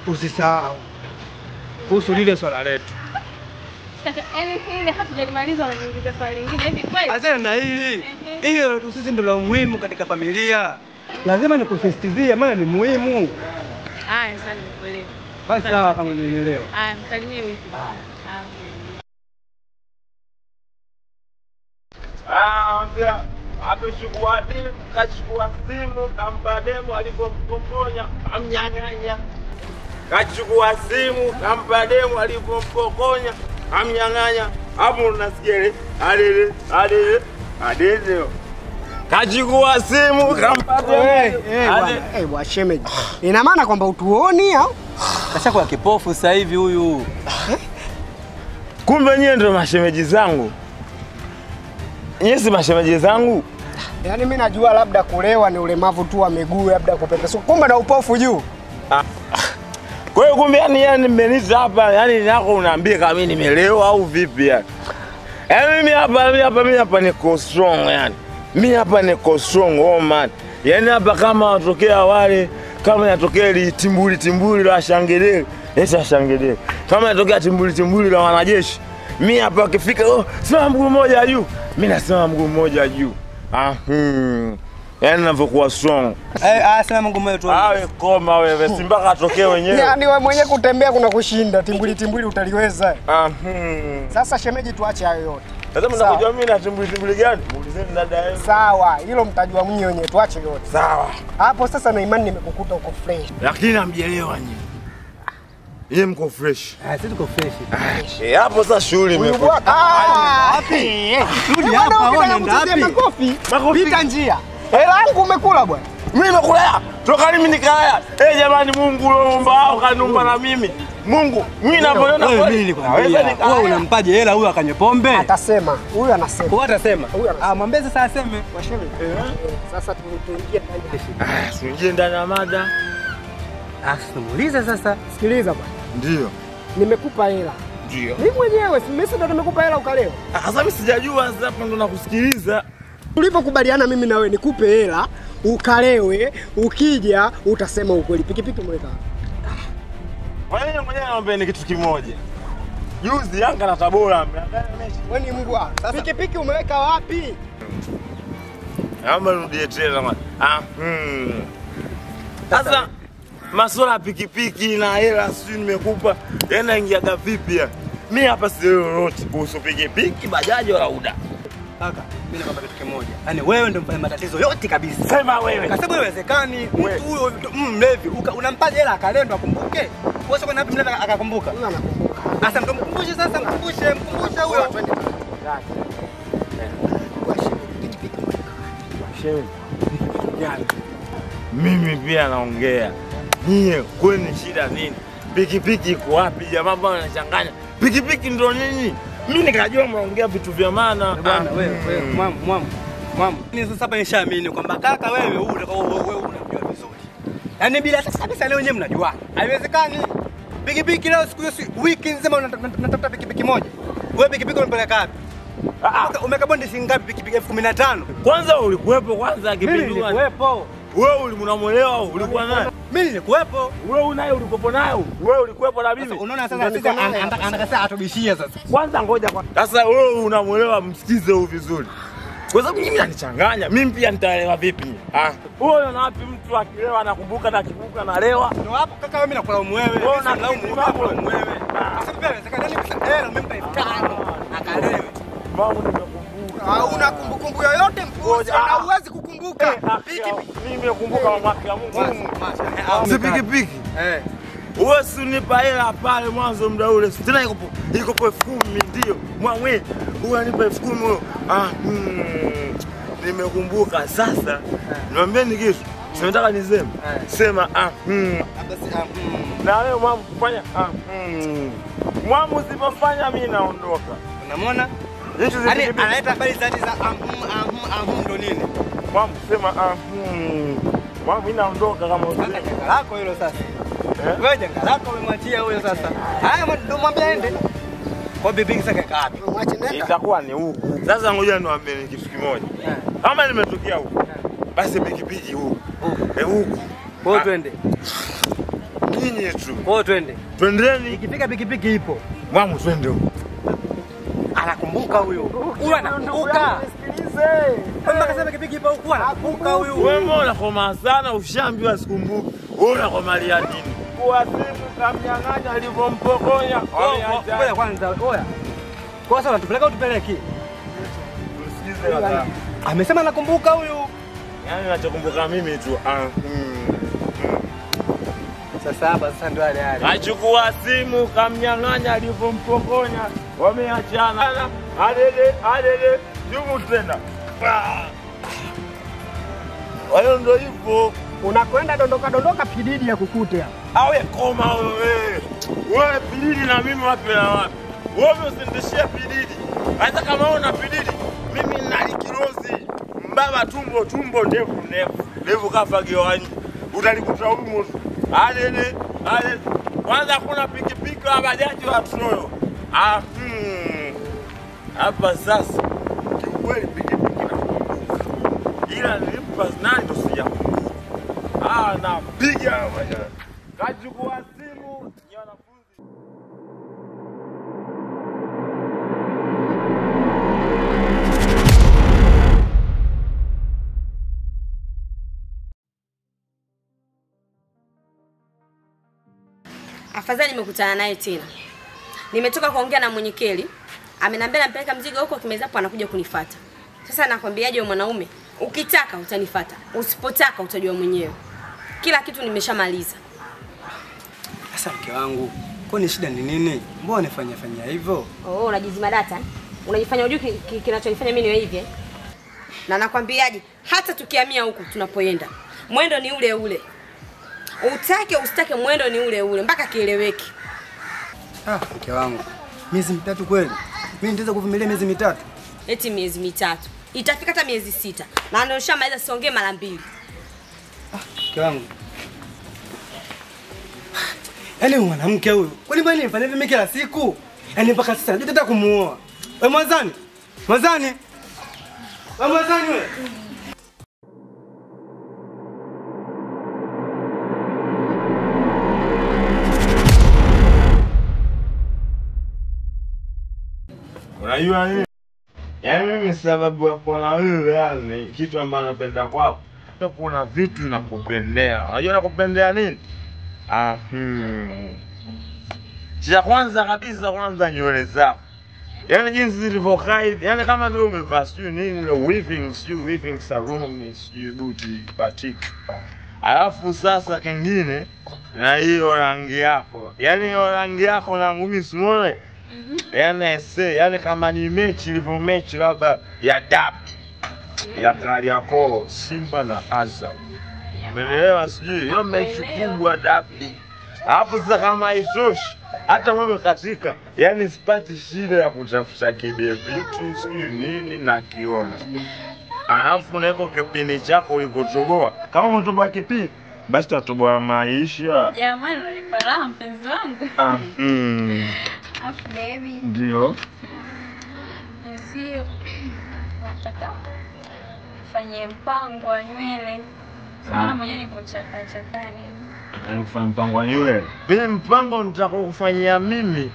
usisahau kuhusu lile swala letu. Yaani ile hatujalimaliza unaniuliza swali lingine hivi kweli? Achana na hili. Hilo tu sisi ndio la muhimu katika familia. Lazima nikusisitizie maana ni muhimu. Haya, sasa nimekuelewa. Basi sawa kama unielewa. Haya, msalimie wifi. Ah, amechukua demu, kachukua simu, kampa demu alipompokonya, amnyang'anya. Kachukua simu, kampa demu alipompokonya, amnyang'anya. Hapo unasikia ile alele alele alele. Kachukua simu, kampa demu. Eh, bwana shemeji. Ina maana kwamba utuoni au? Kashakuwa kipofu sasa hivi huyu. Kumbe nyie ndio mashemeji zangu. Nyie si mashemeji zangu? Yaani mimi najua labda kulewa ni ulemavu tu wa miguu, labda kupepesuka. Kumbe na upofu juu. Kwa hiyo kumbe yani mmeniita hapa, yani nako unaambia kama mimi nimelewa au vipi yani? Yaani mimi hapa niko strong yani. Mimi hapa niko strong oh man. Yaani hapa kama watokea wale, kama inatokea ile timbuli timbuli la shangelele, esa shangelele. Kama inatokea timbuli timbuli la wanajeshi, mimi hapa akifika oh, simama mguu mmoja juu. Mimi nasema mguu mmoja juu. Yaani ninavyokuwa strong. Sema mguu mmoja tu. Awe koma wewe, si mpaka atokee wenyewe. Yaani wewe mwenyewe kutembea kuna kushinda, timbuli timbuli utaliweza. Sasa shemeji tuache hayo yote. Sasa mnakujua mimi na timbuli timbuli gani? Muulizeni dada yenu. Sawa, hilo mtajua mwenyewe wenyewe, tuache yote. Sawa. Hapo sasa na imani nimekukuta uko fresh. Lakini hamjelewa nyinyi. Yeye mko fresh. Sisi tuko fresh. Hapo sasa shughuli imekuwa. Wapi? Rudi hapa wewe unaenda wapi? Makofi. Pita njia. Hela yangu umekula bwana. Mimi nimekula. Toka mimi nikalaya. Jamani Mungu uliomba au kanumba na mimi. Mungu, mimi ninapoona wewe mimi nilikwambia. Wewe unampaje hela huyu akanywe pombe? Atasema. Huyu anasema. Huyu atasema. Ah, mwambie sasa aseme. Washemeji. Sasa tuingie ndani. Tuingie ndani ya mada. Simuulize sasa. Sikiliza bwana. Ndio. Nimekupa hela. Ndio. Mimi mwenyewe, mimi ndo nimekupa hela ukalewa. Sasa mimi sijajua sasa hapa ndo nakusikiliza. Tulipokubaliana mimi na wewe nikupe hela, ukalewe, ukija utasema ukweli. Pikipiki umeweka wapi? Wewe mwenyewe naomba ni kitu kimoja. Juzi Yanga na Tabora mmeangalia mechi. Wewe ni mbwa. Pikipiki umeweka wapi? Naomba nirudie tena. Sasa masuala ya pikipiki na hela sijui nimekupa, yanaingiaga vipi ya? Mimi hapa sielewi lolote kuhusu pikipiki, bajaji wala UDA. Kaka, mimi nakwambia kitu kimoja. Yaani wewe ndio mfanya matatizo yote kabisa. Sema wewe. Kwa sababu haiwezekani mtu huyo mlevi unampaje hela akalendo akumbuke. Wewe sio wapi mlevi akakumbuka? Huyo anakumbuka. Sasa ndio mkumbushe sasa, mkumbushe huyo. Twende. Pikipiki umeweka wapi? Shemeji. Mimi pia naongea. Nyie kwani shida nini? Pikipiki iko wapi jamaa bwana anachanganya? Pikipiki ndio nini? Mimi nikajua mnaongea vitu vya maana. Bwana wewe mwamu. Mimi sasa hapa nishaamini kwamba kaka wewe wewe unajua vizuri. Yaani bila sasa kabisa leo wenyewe mnajua. Haiwezekani. Pikipiki leo siku hiyo wiki nzima unatafuta pikipiki moja. Wewe pikipiki unapeleka wapi? Umeka bondi shilingi ngapi pikipiki 15,000? Kwanza ulikuwepo kwanza kipindi gani? Mimi nilikuwepo. Wewe ulimuelewa ulikuwa naye? Mimi nilikuwepo. Wewe unaye ulikuwepo naye? Wewe ulikuwepo na mimi. Unaona sasa sisi anataka atubishie sasa. Kwanza ngoja kwa. Sasa wewe unamuelewa, msikize huyu vizuri. Kwa sababu mimi ananichanganya. Mimi pia nitaelewa vipi? Wewe unaona wapi mtu akilewa anakumbuka na akikumbuka analewa? Ndio hapo kaka wewe mimi nakulaumu wewe. Wewe unalaumu wewe. Sasa pia inawezekana nani hela umempa 5,000 akalewe. Mambo nimekumbuka. Hauna kumbukumbu yoyote mpuzi, na huwezi kukumbuka. Mimi nimekumbuka mamake ya Mungu. Si pikipiki. Wewe si unipa hela pale mwanzo muda ule. Tena iko 10,000 ndio. Mwawe, wewe unipa 10,000 huyo. Nimekumbuka sasa. Niambie ni kitu. Si nataka niseme. Sema Na wewe mwamu kufanya Mwamu usipofanya mimi naondoka. Unamwona? Yaani analeta habari za ndo nini? Mwamu sema Mwamu mimi naondoka kama usije. Janga lako hilo sasa. Wewe janga lako umemwachia huyo sasa. Haya ndio mwambie aende. Kwa bibi sasa kaka wapi? Mwache nenda. Itakuwa ni huku. Sasa ngoja niwaambie kitu kimoja. Kama nimetokea huku, basi pikipiki huku. Huku. Kwa twende. Nyinyi tu. Kwa twende. Twendeni. Ikifika pikipiki ipo. Mwamu twende huku. Anakumbuka huyo. Huyu anakumbuka. Nisikilize. Kama akasema pikipiki ipo huku anakumbuka huyu. Wewe mbona unakoma sana ushaambiwa sikumbuki. Wewe unakomalia nini? Kwa simu kamnyang'anya alivyompokonya. Ngoja kwanza, oya. Kwa sasa unatupeleka au tupeleki? Msikize kaka. Amesema nakumbuka huyu. Yaani nachokumbuka mimi tu. Sasa hapa sasa ndio yale yale. Achukua simu kamnyang'anya alivyompokonya. Wameachana. Alele alele jumu tena. Hayo ndio hivyo. Unakwenda dondoka dondoka pididi ya kukute hapa. Awe koma wewe. Wewe pididi na mimi wapi na wapi? Wewe usindishie pididi. Hata kama una pididi, mimi nina kirozi. Mbaba tumbo tumbo ndevu ndevu. Ndevu kafa nje. Utalikuta humu. Alele alele. Kwanza kuna pikipiki wa bajaji wa troyo. Hapa sasa kiukweli pikipiki nakumbuka. Ila nilimpa nani ndo sijakumbuka. Napiga kachukua simu ya wanafunzi. Afadhali nimekutana naye tena. Nimetoka kuongea na mwenyekeli. Ameniambia nampeleka mzigo huko kimezapo anakuja kunifuata. Sasa nakwambiaje wewe mwanaume? Ukitaka utanifuata, usipotaka utajua mwenyewe. Kila kitu nimeshamaliza. Sasa mke wangu, kwani shida ni nini? Mbona unafanya fanya hivyo? Oh, unajizima data. Unajifanya hujui kinachonifanya mimi niwe hivi eh? Na nakwambiaje, hata tukihamia huku tunapoenda, mwendo ni ule ule. Utake usitake mwendo ni ule ule mpaka kieleweke. Mke wangu, miezi mitatu kweli? Mimi nitaweza kuvumilia miezi mitatu? Eti miezi mitatu. Itafika hata miezi 6. Na ndio nishamaliza siongee mara mbili. Mke wangu. Yaani mwanamke huyu, kwani mbona nifanye hivi kila siku? Yaani mpaka sasa najua kumuoa. Wewe mwanzani? Mwanzani? Wewe mwanzani wewe? Unajua nini? Yaani mimi sababu ya kuwa na wewe yani kitu ambacho napenda kwako. Kuna vitu nakupendea. Unajua nakupendea nini? Cha kwanza kabisa kwanza nywele zako. Yaani jinsi zilivyokaa hivi, yaani kama vile umevaa sijui nini, weaving, sijui weaving salon, sijui buti batik. Alafu sasa kingine na hiyo rangi yako. Yaani hiyo rangi yako na ngumi simuone. Yaani ese, yaani kama ni mechi ilivyo mechi labda ya dabi ya Kariakoo, Simba na Azam. Umeelewa sijui? Hiyo mechi kubwa dabi. Alafu sasa kama haitoshi, hata wewe katika, yaani sipati shida ya kutafuta kibevitu sijui nini na kiona. Alafu na iko kipindi chako ulikotoboa. Kama umetoboa kipindi, basi utatoboa maisha. Jamani, unanipa raha mpenzi wangu. Afu baby. Ndio. Sio. Nataka fanye mpango wa nywele. Maana mwenyewe niko chaka chakani. Kufanya mpango wa nywele. Vile mpango nitakokufanyia mimi.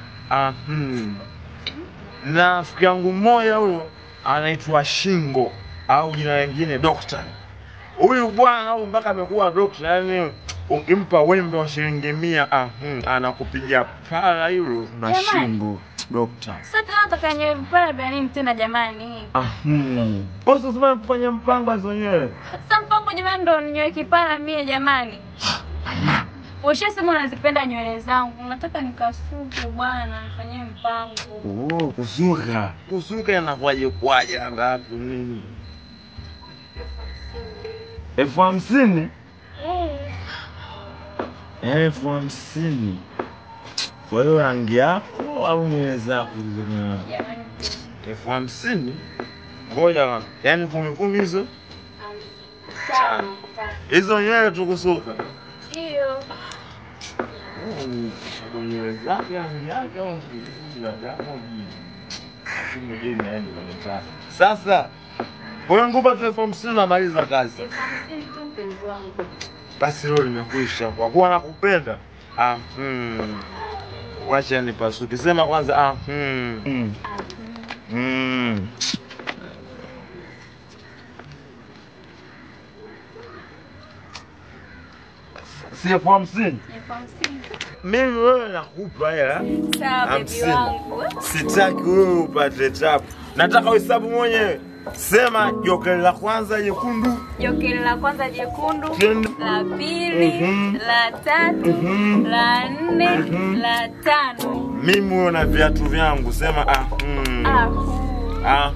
Na rafiki yangu mmoja huyo anaitwa Shingo au jina lingine Doctor. Huyu bwana huyu mpaka amekuwa doctor, yani ukimpa wembe wa shilingi 100 anakupiga pala hilo na Shingo Doctor. Sasa nataka nywele mpala bila nini tena jamani? Kwa sababu kufanya mpango wa nywele. Sasa mpango jamani ndo nywele kipala mie jamani. Ushasema unazipenda nywele zangu. Nataka nikasuke bwana, nifanyie mpango. Oh, kusuka. Kusuka inakuwaje kwaje ngapi nini? 50,000? 50,000. Kwa hiyo rangi yako au nywele zako? 50,000? Ngoja, yaani 10 hizo? Hizo nywele tukusuka. Ndio. Nywele zake rangi yake au sasa wewe ngupa tu 50,000 namaliza kazi. 50,000 tu mpenzi wangu. Basi leo nimekwisha kwa kuwa nakupenda. Wacha nipasuke. Sema kwanza. Si 50,000. 50,000. Mimi wewe nakupa hela. Sawa baby wangu. Sitaki wewe upate tabu. Nataka uhesabu mwenyewe. Sema jokeli la kwanza jekundu. Jokeli la kwanza jekundu, la pili, la tatu, la nne, la tano. Mimi wewe na viatu vyangu sema ah. Ah.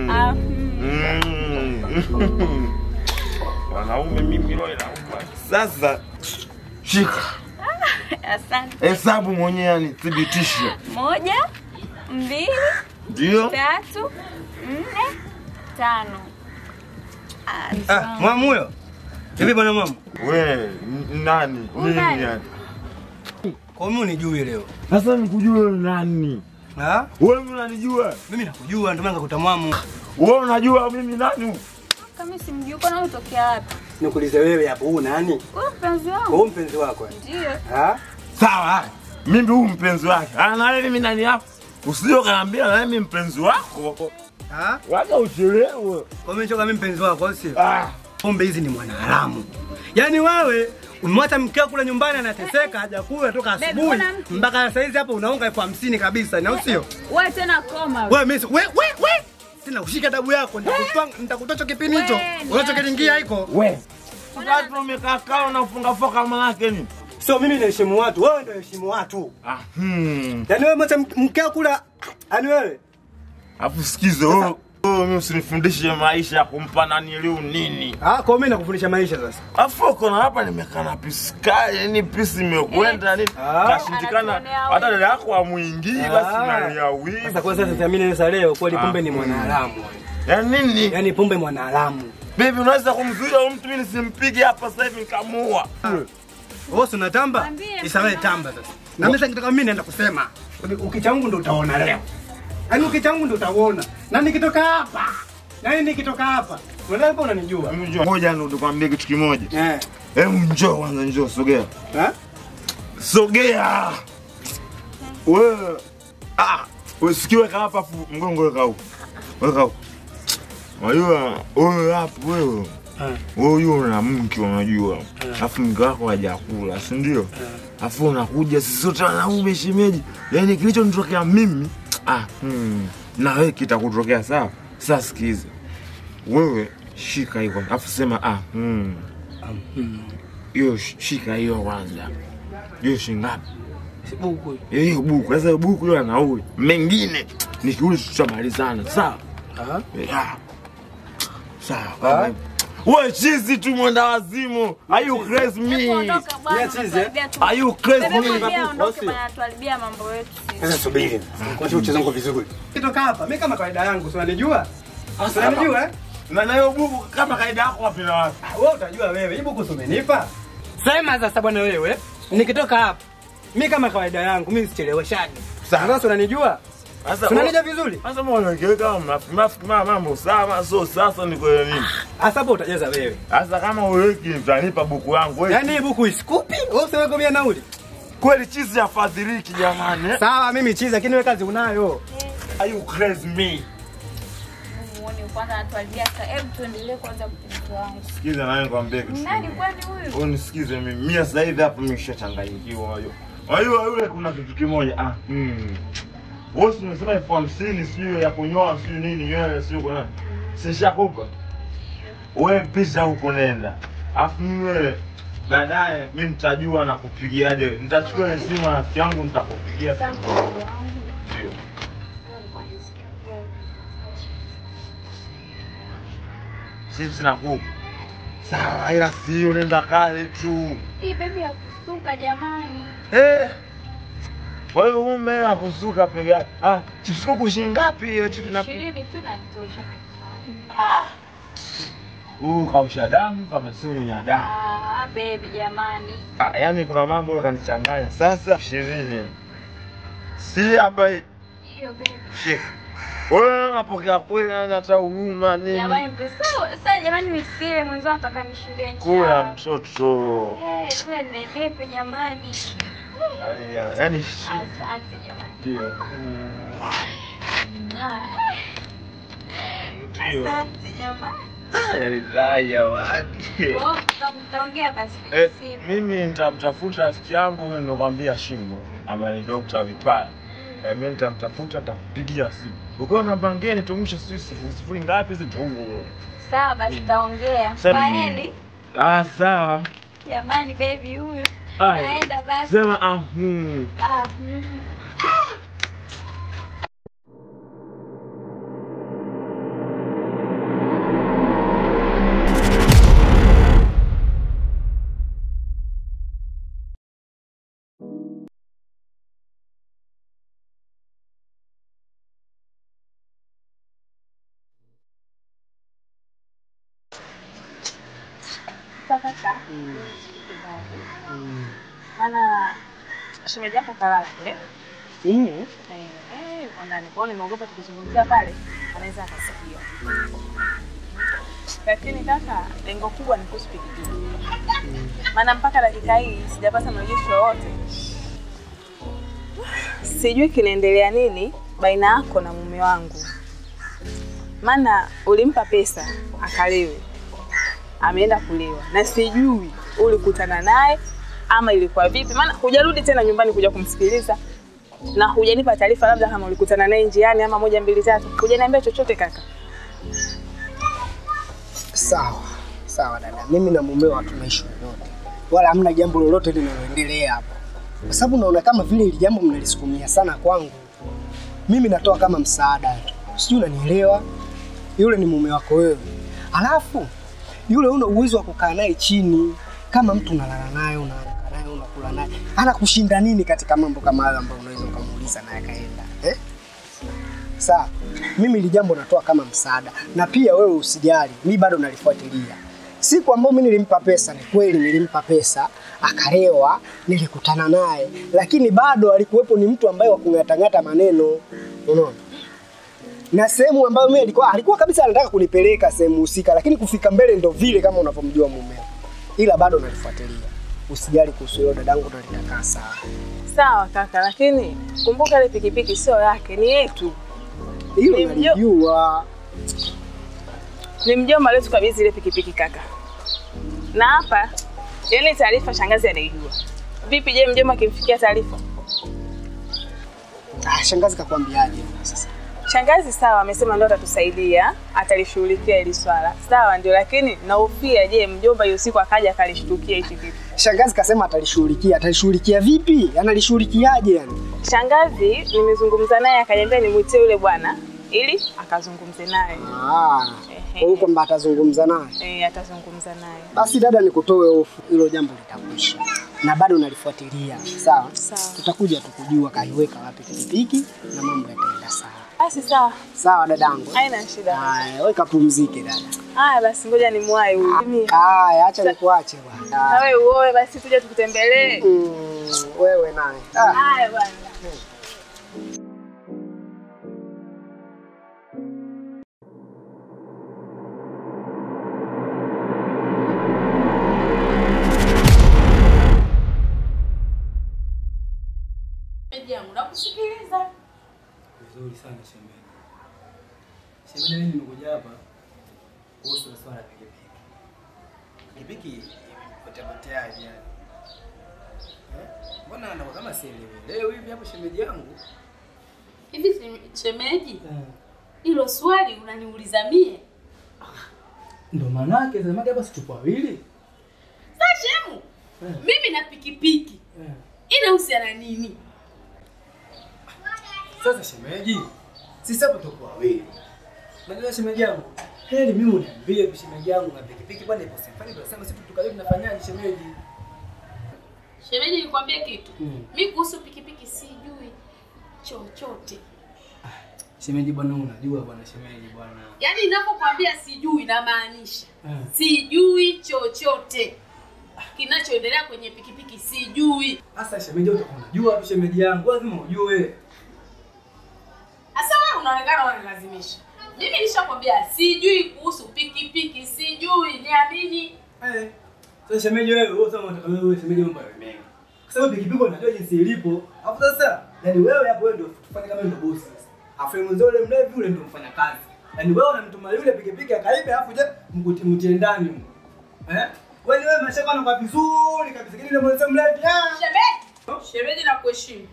Ah. Wanaume mimi roho inauma. Sasa shika. Asante. Hesabu mwenyewe yani thibitisha. 1 2 ndio 3 4 5. Ah, mwamu huyo. Hivi bwana mwamu? Wewe nani? Mimi yani. Kwa nini unijui leo? Sasa nikujue nani? Ha? Wewe unanijua? Mimi nakujua ndio maana nikakuta mwamu. Wewe unajua mimi nani? Kama simjui kwa nani utokea wapi? Nikuulize wewe hapo huu nani? Wewe mpenzi wangu. Wewe mpenzi wako? Ndio. Ha? Sawa. Mimi huyu mpenzi wake. Ah, na mimi nani hapo? Usije kaambia na mimi mpenzi wako. Ha? Wacha uchelewe. Kwa mimi choka mimi mpenzi wako sio? Ah, pombe hizi ni mwanaharamu. Yaani wewe umemwacha mkeo kule nyumbani anateseka hajakula toka asubuhi mpaka saa hizi hapo unaonga 50,000 kabisa, na sio? Wewe tena koma. Wewe mimi wewe tena ushike adabu yako nitakutoa kipini hicho. Unachokiingia hiko. Wewe. Watu umekaa kaa unafunga foka maana yake nini? Sio mimi naheshimu watu, wewe ndio heshimu watu. Ah. Yaani wewe mwacha mkeo kula, yaani wewe. Afu sikize wewe mimi usinifundishe maisha ya kumpa nani leo nini. Ah, kwa mimi nakufundisha maisha sasa. Afu uko na hapa nimekaa na pisi kali, ni pisi imekwenda nini? Kashindikana hata dada yako amuingii basi nalia wivu. Sasa kwa sasa thamini sasa leo kweli pombe ni mwanaharamu. Yaani nini? Yaani pombe mwanaharamu. Baby unaweza kumzuia huyu mtu mimi nisimpige hapa sasa hivi nikamuua. Wewe unatamba? Isawe tamba sasa. Na mimi nikitoka mimi naenda kusema. Ukichangu ndio utaona leo. Yaani ukichangu ndio utaona. Na nikitoka hapa. Yaani nikitoka hapa. Unataka hapo unanijua. Ngoja nikwambie kitu kimoja. Eh. Hebu njoo kwanza, njoo sogea. Eh? Sogea. Wewe usikiwe hapa mgongo weka huko. Weka huko. Unajua wewe hapo wewe. Wewe huyo una mke unajua. Alafu mke wako hajakula, si ndio? Alafu unakuja sisi sote wanaume shemeji. Yaani kilichonitokea mimi na wewe kitakutokea sawa? Sasa sikiza. Wewe shika hiyo kwanza. Alafu sema Hiyo shika hiyo kwanza. Hiyo shingapi? Si buku. Hiyo buku. Sasa buku hiyo nauli. Mengine nikiuli tutamalizana, sawa? Sawa. Wewe chizi tu mwenda wazimu. Are you crazy me? Yeah, chizi. Are you crazy me? Tuharibia mambo yetu sisi. Sasa subiri. Ngoja ucheze ngo vizuri. Kitoka hapa, mimi kama kawaida yangu, si unanijua? Si unanijua eh? Na nayo buku kama kawaida yako wapi na wapi? Wewe utajua wewe. Hii buku si umenipa? Sema sasa bwana wewe, nikitoka hapa, mimi kama kawaida yangu, mimi sicheleweshagi. Sasa unanijua? Sasa unanijua vizuri? Sasa mbona ungewe mnafiki mambo sawa, so sasa ni kwa nini? Sasa hapo utajaza wewe. Sasa kama uweki utanipa buku yangu wewe. Yaani buku isikupi? Wewe useme kwa nauli. Kweli chizi afadhiliki jamani. Sawa mimi chizi lakini wewe kazi unayo. Are you crazy me? Muone kwanza anatuambia sasa hebu tuendelee kwanza mpenzi wangu. Sikiza na nikwambie kitu. Nani kwani huyu? Wewe nisikize mimi. Mimi sasa hivi hapa nimeshachanganyikiwa unajua. Unajua yule kuna kitu kimoja. Wewe unasema 50,000 sio ya kunyoa sio nini nywele sio kwa nani. Sishakupa. Wewe pesa huko nenda. Afu mimi wewe baadaye mimi nitajua na kupigiaje. Nitachukua simu rafiki yangu nitakupigia. Ndio. Sisi na kuku. Sawa ila sio nenda kale tu. Hii baby ya kusuka jamani. Kwa hiyo mume ya kusuka peke yake. Chips kuku shilingi ngapi hiyo chips na 20 tu na tosha. Kausha damu kama sio ya damu. Baby jamani. Yaani kuna mambo yakanichanganya. Sasa 20. Si hapa hiyo baby. Shika. Wewe unapokea kweli na hata huruma nini? Jamani pesa. Sasa jamani nisile mwanzo nataka nishinde njaa. Kula mtoto. Sasa ninenepe jamani. Yaani asante jamani. Ndio. Ndio. Asante jamani. Yaani basi. Mimi nitamtafuta rafiki yangu nimekwambia Shingo ambaye ni Dr. Vipaya. Mimi nitamtafuta nitakupigia simu. Ukiwa namba ngeni tumshe sisi 0 ngapi hizi tu. Sawa basi tutaongea. Kwaheri. Ah sawa. Jamani baby huyo. Naenda basi. Sema Maana shemeji yako kalala kule. Ndani kwa nimeogopa tukizungumzia pale anaweza akasikia. Lakini kaka, lengo kubwa ni kuhusu pikipiki. Maana mpaka dakika hii sijapata mrejesho wowote. Sijui kinaendelea nini baina yako na mume wangu. Maana ulimpa pesa akalewe. Ameenda kulewa na sijui ulikutana naye ama ilikuwa vipi, maana hujarudi tena nyumbani kuja kumsikiliza na hujanipa taarifa labda kama ulikutana naye njiani ama 1 2 3, hujaniambia chochote kaka. Sawa sawa dada, mimi na mumeo hatuna issue yoyote wala hamna jambo lolote linaloendelea hapo, kwa sababu naona kama vile hili jambo mnalisukumia sana kwangu. Mimi natoa kama msaada tu, sijui unanielewa. Yule ni mume wako wewe, alafu yule una uwezo wa kukaa naye chini kama mtu unalala naye, unaamka naye, unakula naye. Anakushinda nini katika mambo kama hayo ambayo unaweza ukamuuliza naye akaenda? Sawa, mimi hili jambo natoa kama msaada, na pia wewe usijali, mimi bado nalifuatilia. Siku ambayo mimi nilimpa pesa, ni kweli nilimpa pesa, akalewa, nilikutana naye, lakini bado alikuwepo ni mtu ambaye wa kungatangata maneno, unaona? Na sehemu ambayo mimi alikuwa kabisa anataka kunipeleka sehemu husika, lakini kufika mbele ndo vile kama unavyomjua mumeo. Ila bado nalifuatilia. Usijali kuhusu hilo dadangu, ndo litakaa sawa. Sawa kaka, lakini kumbuka ile pikipiki sio yake, ni yetu. Hilo nalijua. Ni mjomba leo tukabidhi ile pikipiki kaka. Na hapa yani taarifa shangazi anaijua. Vipi je mjomba akimfikia taarifa? Shangazi kakwambiaje sasa? Shangazi sawa amesema ndio atatusaidia, atalishughulikia hili swala. Sawa ndio, lakini nahofia je mjomba hiyo siku akaja akalishtukia hichi kitu. Shangazi kasema atalishughulikia, atalishughulikia vipi? Analishughulikiaje yani? Shangazi nimezungumza naye akaniambia nimuitie yule bwana ili akazungumze naye. Kwa hiyo kwamba atazungumza naye. Atazungumza naye. Basi dada nikutoe hofu, hilo jambo litakwisha. Na bado nalifuatilia. Sawa? Sawa. Tutakuja tukujua kaiweka wapi pikipiki na mambo yataenda sawa. Basi sawa. Sawa dadangu. Haina shida. Haya, wewe kapumzike dada. Haya basi ngoja nimwae huyu. Haya, acha nikuache bwana. Na wewe uoe basi tuje tukutembelee. Wewe naye. Haya bwana. Nakusikiliza. Vizuri sana shemeji. Shemeji, mimi nimekuja hapa kuhusu swala la pikipiki. Pikipiki imepotea yani. Mbona anakuwa kama sielewi leo hivi hapo shemeji yangu? Hivi shemeji? Hilo swali unaniuliza mie? Ndio maana yake sema hapa si tupo wawili. Sasa shemu. Mimi na pikipiki. Inahusiana nini? Sasa shemeji, sisi hapo tuko wawili. Unajua shemeji yangu, heri mimi uniambie shemeji yangu na pikipiki bwana ipo safari kwa sababu sisi tukaje tunafanyaje shemeji? Shemeji nikwambie kitu. Mimi kuhusu pikipiki sijui chochote. Shemeji bwana unajua bwana shemeji bwana. Yaani ninapokuambia sijui na maanisha. Sijui chochote. Kinachoendelea kwenye pikipiki sijui. Sasa shemeji utakuwa unajua tu shemeji yangu, lazima ujue. Sasa wewe unaonekana unanilazimisha. Mimi nishakwambia sijui kuhusu pikipiki, sijui, niamini. Sasa shemeji wewe sasa unataka wewe shemeji mambo ya mengi. Kwa sababu pikipiki unajua jinsi ilipo. Alafu sasa, yani wewe hapo wewe ndio tufanye kama ndio boss sasa. Afu mzee yule mlevi yule ndio mfanya kazi. Yaani wewe unamtuma yule pikipiki akaibe afu je mtie ndani huko. Eh? Wewe wewe maisha yako kwa vizuri kabisa. Kile mzee mlevi. Shemeji. Shemeji na kuheshimu.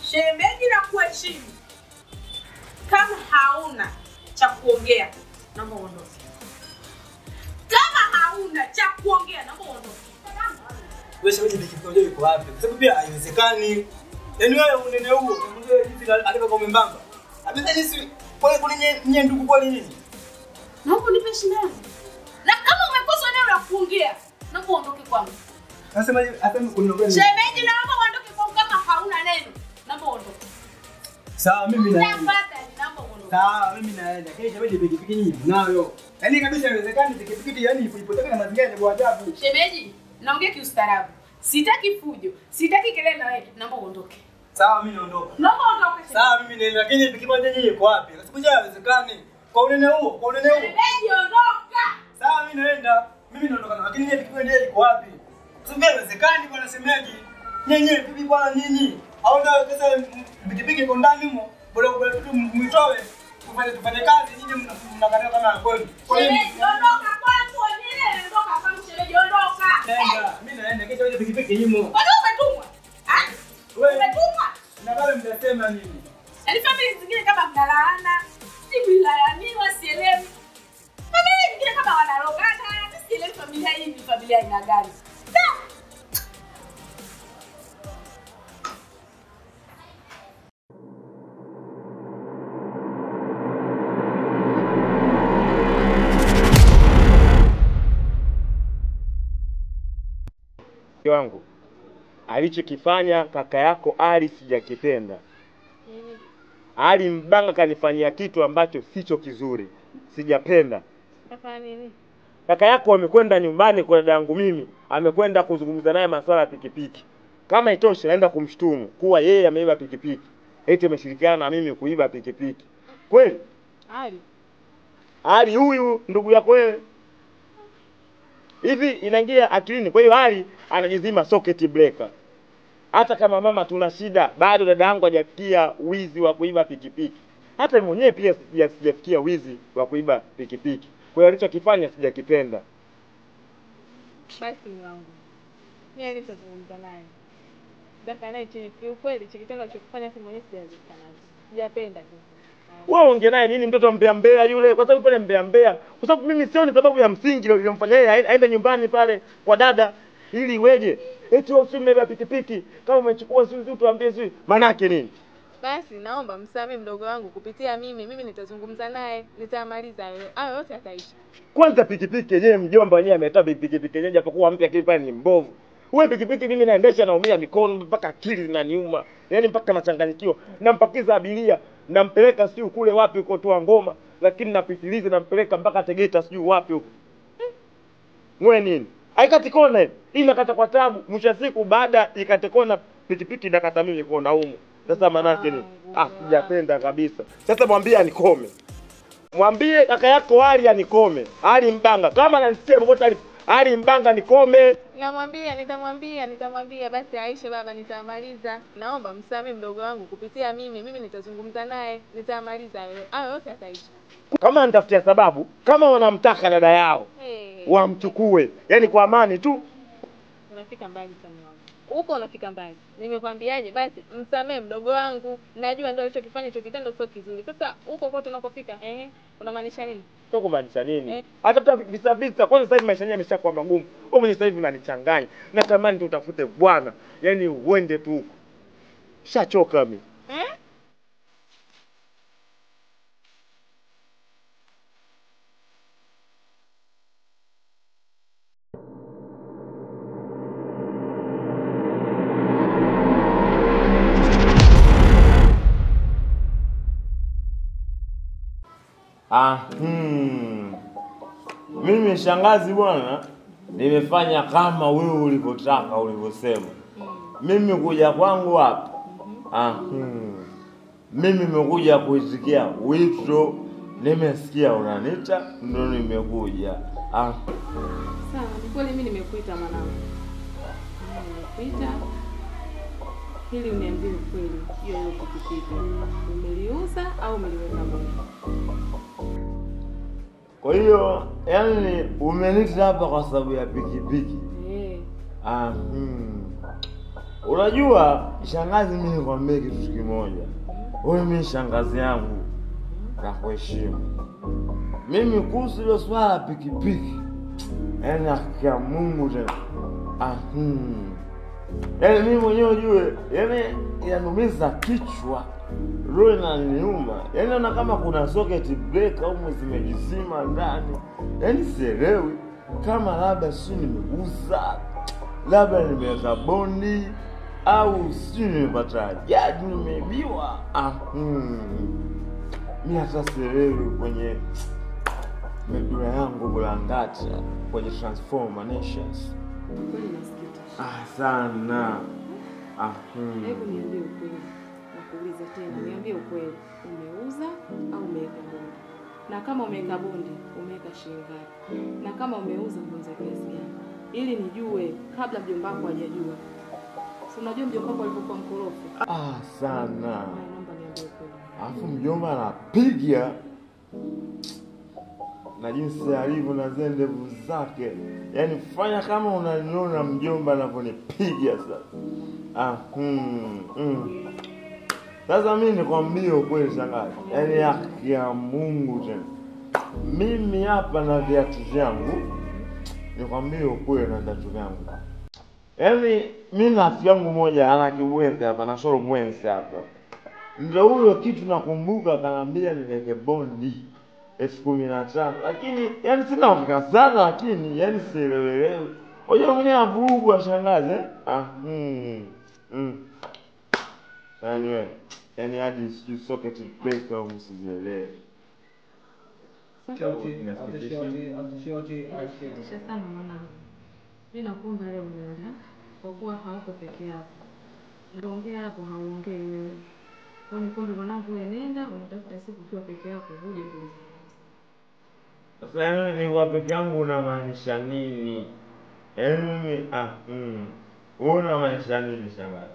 Shemeji na kuheshimu. Kama hauna cha kuongea, naomba uondoke. Kama hauna cha kuongea, naomba uondoke. Wewe shemeji pikipiki unajua iko wapi? Kwa sababu pia haiwezekani. Yaani wewe unene huo, unajua jinsi alivyokuwa mwembamba. Abisa jinsi pole kule nye ndugu kwa nini? Naomba unipe heshima yangu. Na kama umekosa neno la kuongea, naomba uondoke kwangu. Nasema hata mimi. Shemeji naomba uondoke kwangu kama hauna neno. Naomba uondoke. Sawa mimi naenda. Sawa mimi naenda. Kesho shemeji pikipiki nyinyi mnayo. Yaani kabisa haiwezekani pikipiki yani ipoteke na mazingira ya ajabu. Shemeji, naongea kiustaarabu. Sitaki fujo, sitaki kelele na wewe. Naomba uondoke. Sawa mimi naondoka. Naomba uondoke. Sawa mimi naenda. Lakini pikipiki nyinyi iko wapi? Kwa sababu haiwezekani. Kwa unene huo, kwa unene huo. Shemeji ondoka. Sawa mimi naenda. Mimi naondoka lakini nyinyi pikipiki nyinyi iko wapi? Kwa sababu haiwezekani bwana shemeji. Nyinyi vipi bwana nyinyi? Au ndio sasa pikipiki iko ndani humo? Bora bora tu mtoe. Tufanye kazi nyinyi mnakataa kama kweli. Shemeji ondoka kwangu, wewe ondoka kwangu shemeji ondoka. Naenda, mimi naenda kesho ile pikipiki nyimo. Kwa nini umetumwa? Ah? Umetumwa? Na bado mtasema nini? Yaani familia zingine kama mnalaana, si mlaaniwa sielewi. Familia zingine kama wanarogana, sielewi familia hii ni familia aina gani. Wangu alichokifanya kaka yako Ali sijakipenda. Ali Mbanga kanifanyia kitu ambacho sicho kizuri. Sijapenda. Kafanya nini? Kaka yako amekwenda nyumbani kwa dadangu mimi, amekwenda kuzungumza naye masuala ya pikipiki. Kama itoshe naenda kumshtumu kuwa yeye ameiba pikipiki. Eti ameshirikiana na mimi kuiba pikipiki. Kweli? Ali. Ali huyu ndugu yako wewe. Hivi inaingia akilini. Kwa hiyo Ali anajizima socket breaker. Hata kama mama tuna shida, bado dada yangu hajafikia wizi wa kuiba pikipiki. Hata mwenyewe pia sijafikia wizi wa kuiba pikipiki. Kwa hiyo alichokifanya sijakipenda. Basi mwanangu, mimi nilizungumza naye. Dada naye chini kiukweli kitendo alichokifanya si mwenyewe sijazika nacho. Sijapenda. Wewe ongea naye nini mtoto mbea mbea yule? Kwa sababu pale mbea mbea. Kwa sababu mimi sioni sababu ya msingi ile iliyomfanya yeye aende nyumbani pale kwa dada ili iweje? Eti wewe usimebeba pikipiki kama umechukua sisi tuambie sisi maana yake nini? Basi naomba msame mdogo wangu kupitia mimi, mimi nitazungumza naye, nitamaliza hayo yote yataisha. Kwanza pikipiki yenyewe mjomba wenyewe ameleta pikipiki yenyewe japokuwa mpya lakini pale ni mbovu. Wewe pikipiki mimi naendesha naumia mikono mpaka akili zinaniuma. Yaani mpaka nachanganyikiwa. Nampakiza abiria, nampeleka sio kule wapi huko toa ngoma, lakini napitiliza nampeleka mpaka Tegeta sijui wapi huko. Wewe nini? Haikati kona hivi. Inakata kwa tabu. Mwisho wa siku baada ikate kona pikipiki inakata mimi kona humo. Sasa maana yake ni sijapenda kabisa. Sasa mwambie anikome. Mwambie kaka yako Ali anikome. Ali Mbanga. Kama ananisikia popote alipo, Ali Mbanga nikome. Namwambia, nitamwambia basi aishe baba nitamaliza. Naomba msame mdogo wangu kupitia mimi, mimi nitazungumza naye, nitamaliza hayo yote yataisha. Kama nitafutia sababu, kama wanamtaka dada yao, hey, wamchukue. Yaani kwa amani tu. Unafika mbali sana wangu. Huko unafika mbali. Nimekwambiaje basi msamee mdogo wangu. Najua ndio alichokifanya hicho kitendo sio kizuri. Sasa huko kwa tunakofika, unamaanisha nini? Sio kumaanisha nini? Hata visa visa kwanza sasa hivi maisha yenyewe yameshakuwa magumu. Wewe mwenyewe sasa hivi unanichanganya. Natamani tu utafute bwana. Yaani uende tu huko. Shachoka mimi. Mimi shangazi bwana, nimefanya kama wewe ulivyotaka ulivyosema. Mimi kuja kwangu hapa. Mimi nimekuja kuisikia wito, nimesikia unaniita ndio nimekuja. Sawa, ni kweli mimi nimekuita mwanangu. Nimekuita. Hili uniambie ukweli, hiyo hiyo pikipiki umeliuza au umeliweka bondi? Kwa hiyo yani umenita hapa kwa sababu ya pikipiki. Unajua shangazi, mimi nikwambie kitu kimoja. Wewe mimi shangazi yangu nakuheshimu. Mimi kuhusu hilo swala la pikipiki, yaani haki Mungu tena. Yaani mimi mwenyewe ujue, yaani inanumiza kichwa, roho inaniuma. Yaani naona kama kuna socket break au zimejizima ndani. Yaani sielewi kama labda si nimegusa, labda nimeweka bondi au si nimepata ajali, nimeibiwa. Mimi hata sielewi kwenye medula yangu bulangata kwenye transformer nations. Kweli nasikitisha. Sana. Hebu niambie ukweli. Nakuuliza tena, niambie ukweli. Umeuza au umeweka bondi? Na kama umeweka bondi, umeweka shilingi ngapi? Na kama umeuza, umeuza kiasi gani? Ili nijue kabla mjomba wako hajajua. Si unajua mjomba wako alivyokuwa mkorofi? Sana. Naomba niambie ukweli. Alafu mjomba anapiga na jinsi alivyo na zile ndevu zake. Yaani fanya kama unaniona mjomba anavyonipiga sasa. Sasa mimi nikwambie ukweli shangazi. Yaani haki ya Mungu tena. Mimi hapa na viatu vyangu. Nikwambie ukweli na viatu vyangu. Yaani mimi na rafiki yangu mmoja ana kibwenzi hapa na soro mwenzi hapa. Ndio huyo kitu nakumbuka akaniambia niweke bondi 15,000. Lakini yani sina uhakika sana, lakini yani sielewelewi. Unajua mwenyewe avurugu shangazi eh? Yaani wewe, yani hadi sijui socket break au msizielewe. Inasikitisha sana mwanangu. Mimi nakuomba leo nenda kwa kuwa hauko peke yako. Ndio hapo hauongei wewe. Kwa nikuombe mwanangu, wewe nenda unatafuta siku ukiwa peke yako uje tuzungumze. Sasa ni kwa peke yangu unamaanisha nini? Yaani mimi wewe unamaanisha nini shangazi?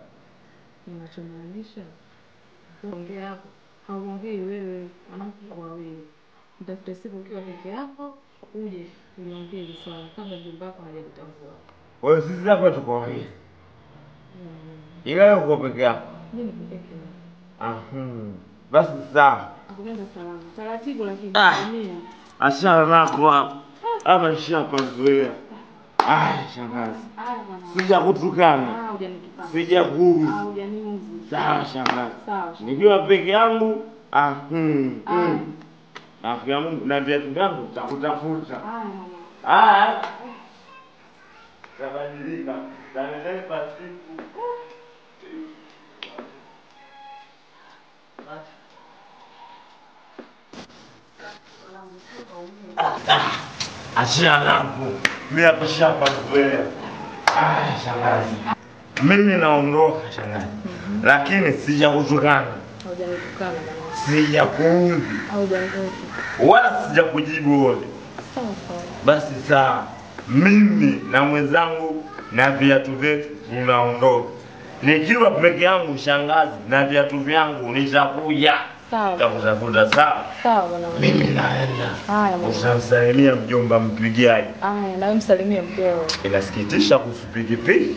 Ninachomaanisha ongea hapo hauongei wewe, mwanangu wawili. Nitafuta siku ukiwa peke yako uje uniongee hili swala kabla mjomba wako hajakutambua. Wewe sisi hapa tuko wawili. Ila wewe uko peke yako. Mimi niko peke yangu. Basi sawa. Nakupenda salama. Taratibu lakini mia. Achana nako hapa. Hapa nishapazoea. Shangazi. Sijakutukana. Sijakuuzi. Hujaniuzi. Sawa shangazi. Sawa. Nikiwa peke yangu Afya Mungu na viatu vyangu nitakutafuta. Tabadilika. Tanelepa siku. Achana nako. Mimi hapa shapazoea. Shangazi. Mimi naondoka shangazi. Lakini sijakutukana. Hujanitukana mwanangu. Sijakuudhi. Hujaniudhi. Wala sijakujibu wewe. Sawa sawa. Basi sawa. Mimi na mwenzangu na viatu vyetu tunaondoka. Nikiwa peke yangu shangazi na viatu vyangu nitakuja. Sawa. Nitakutafuta sawa? Sawa mwanangu. Mimi naenda. Haya mwanangu. Utamsalimia mjomba mpigiaji. Haya, na wewe msalimie mkeo. Inasikitisha kuhusu pikipiki.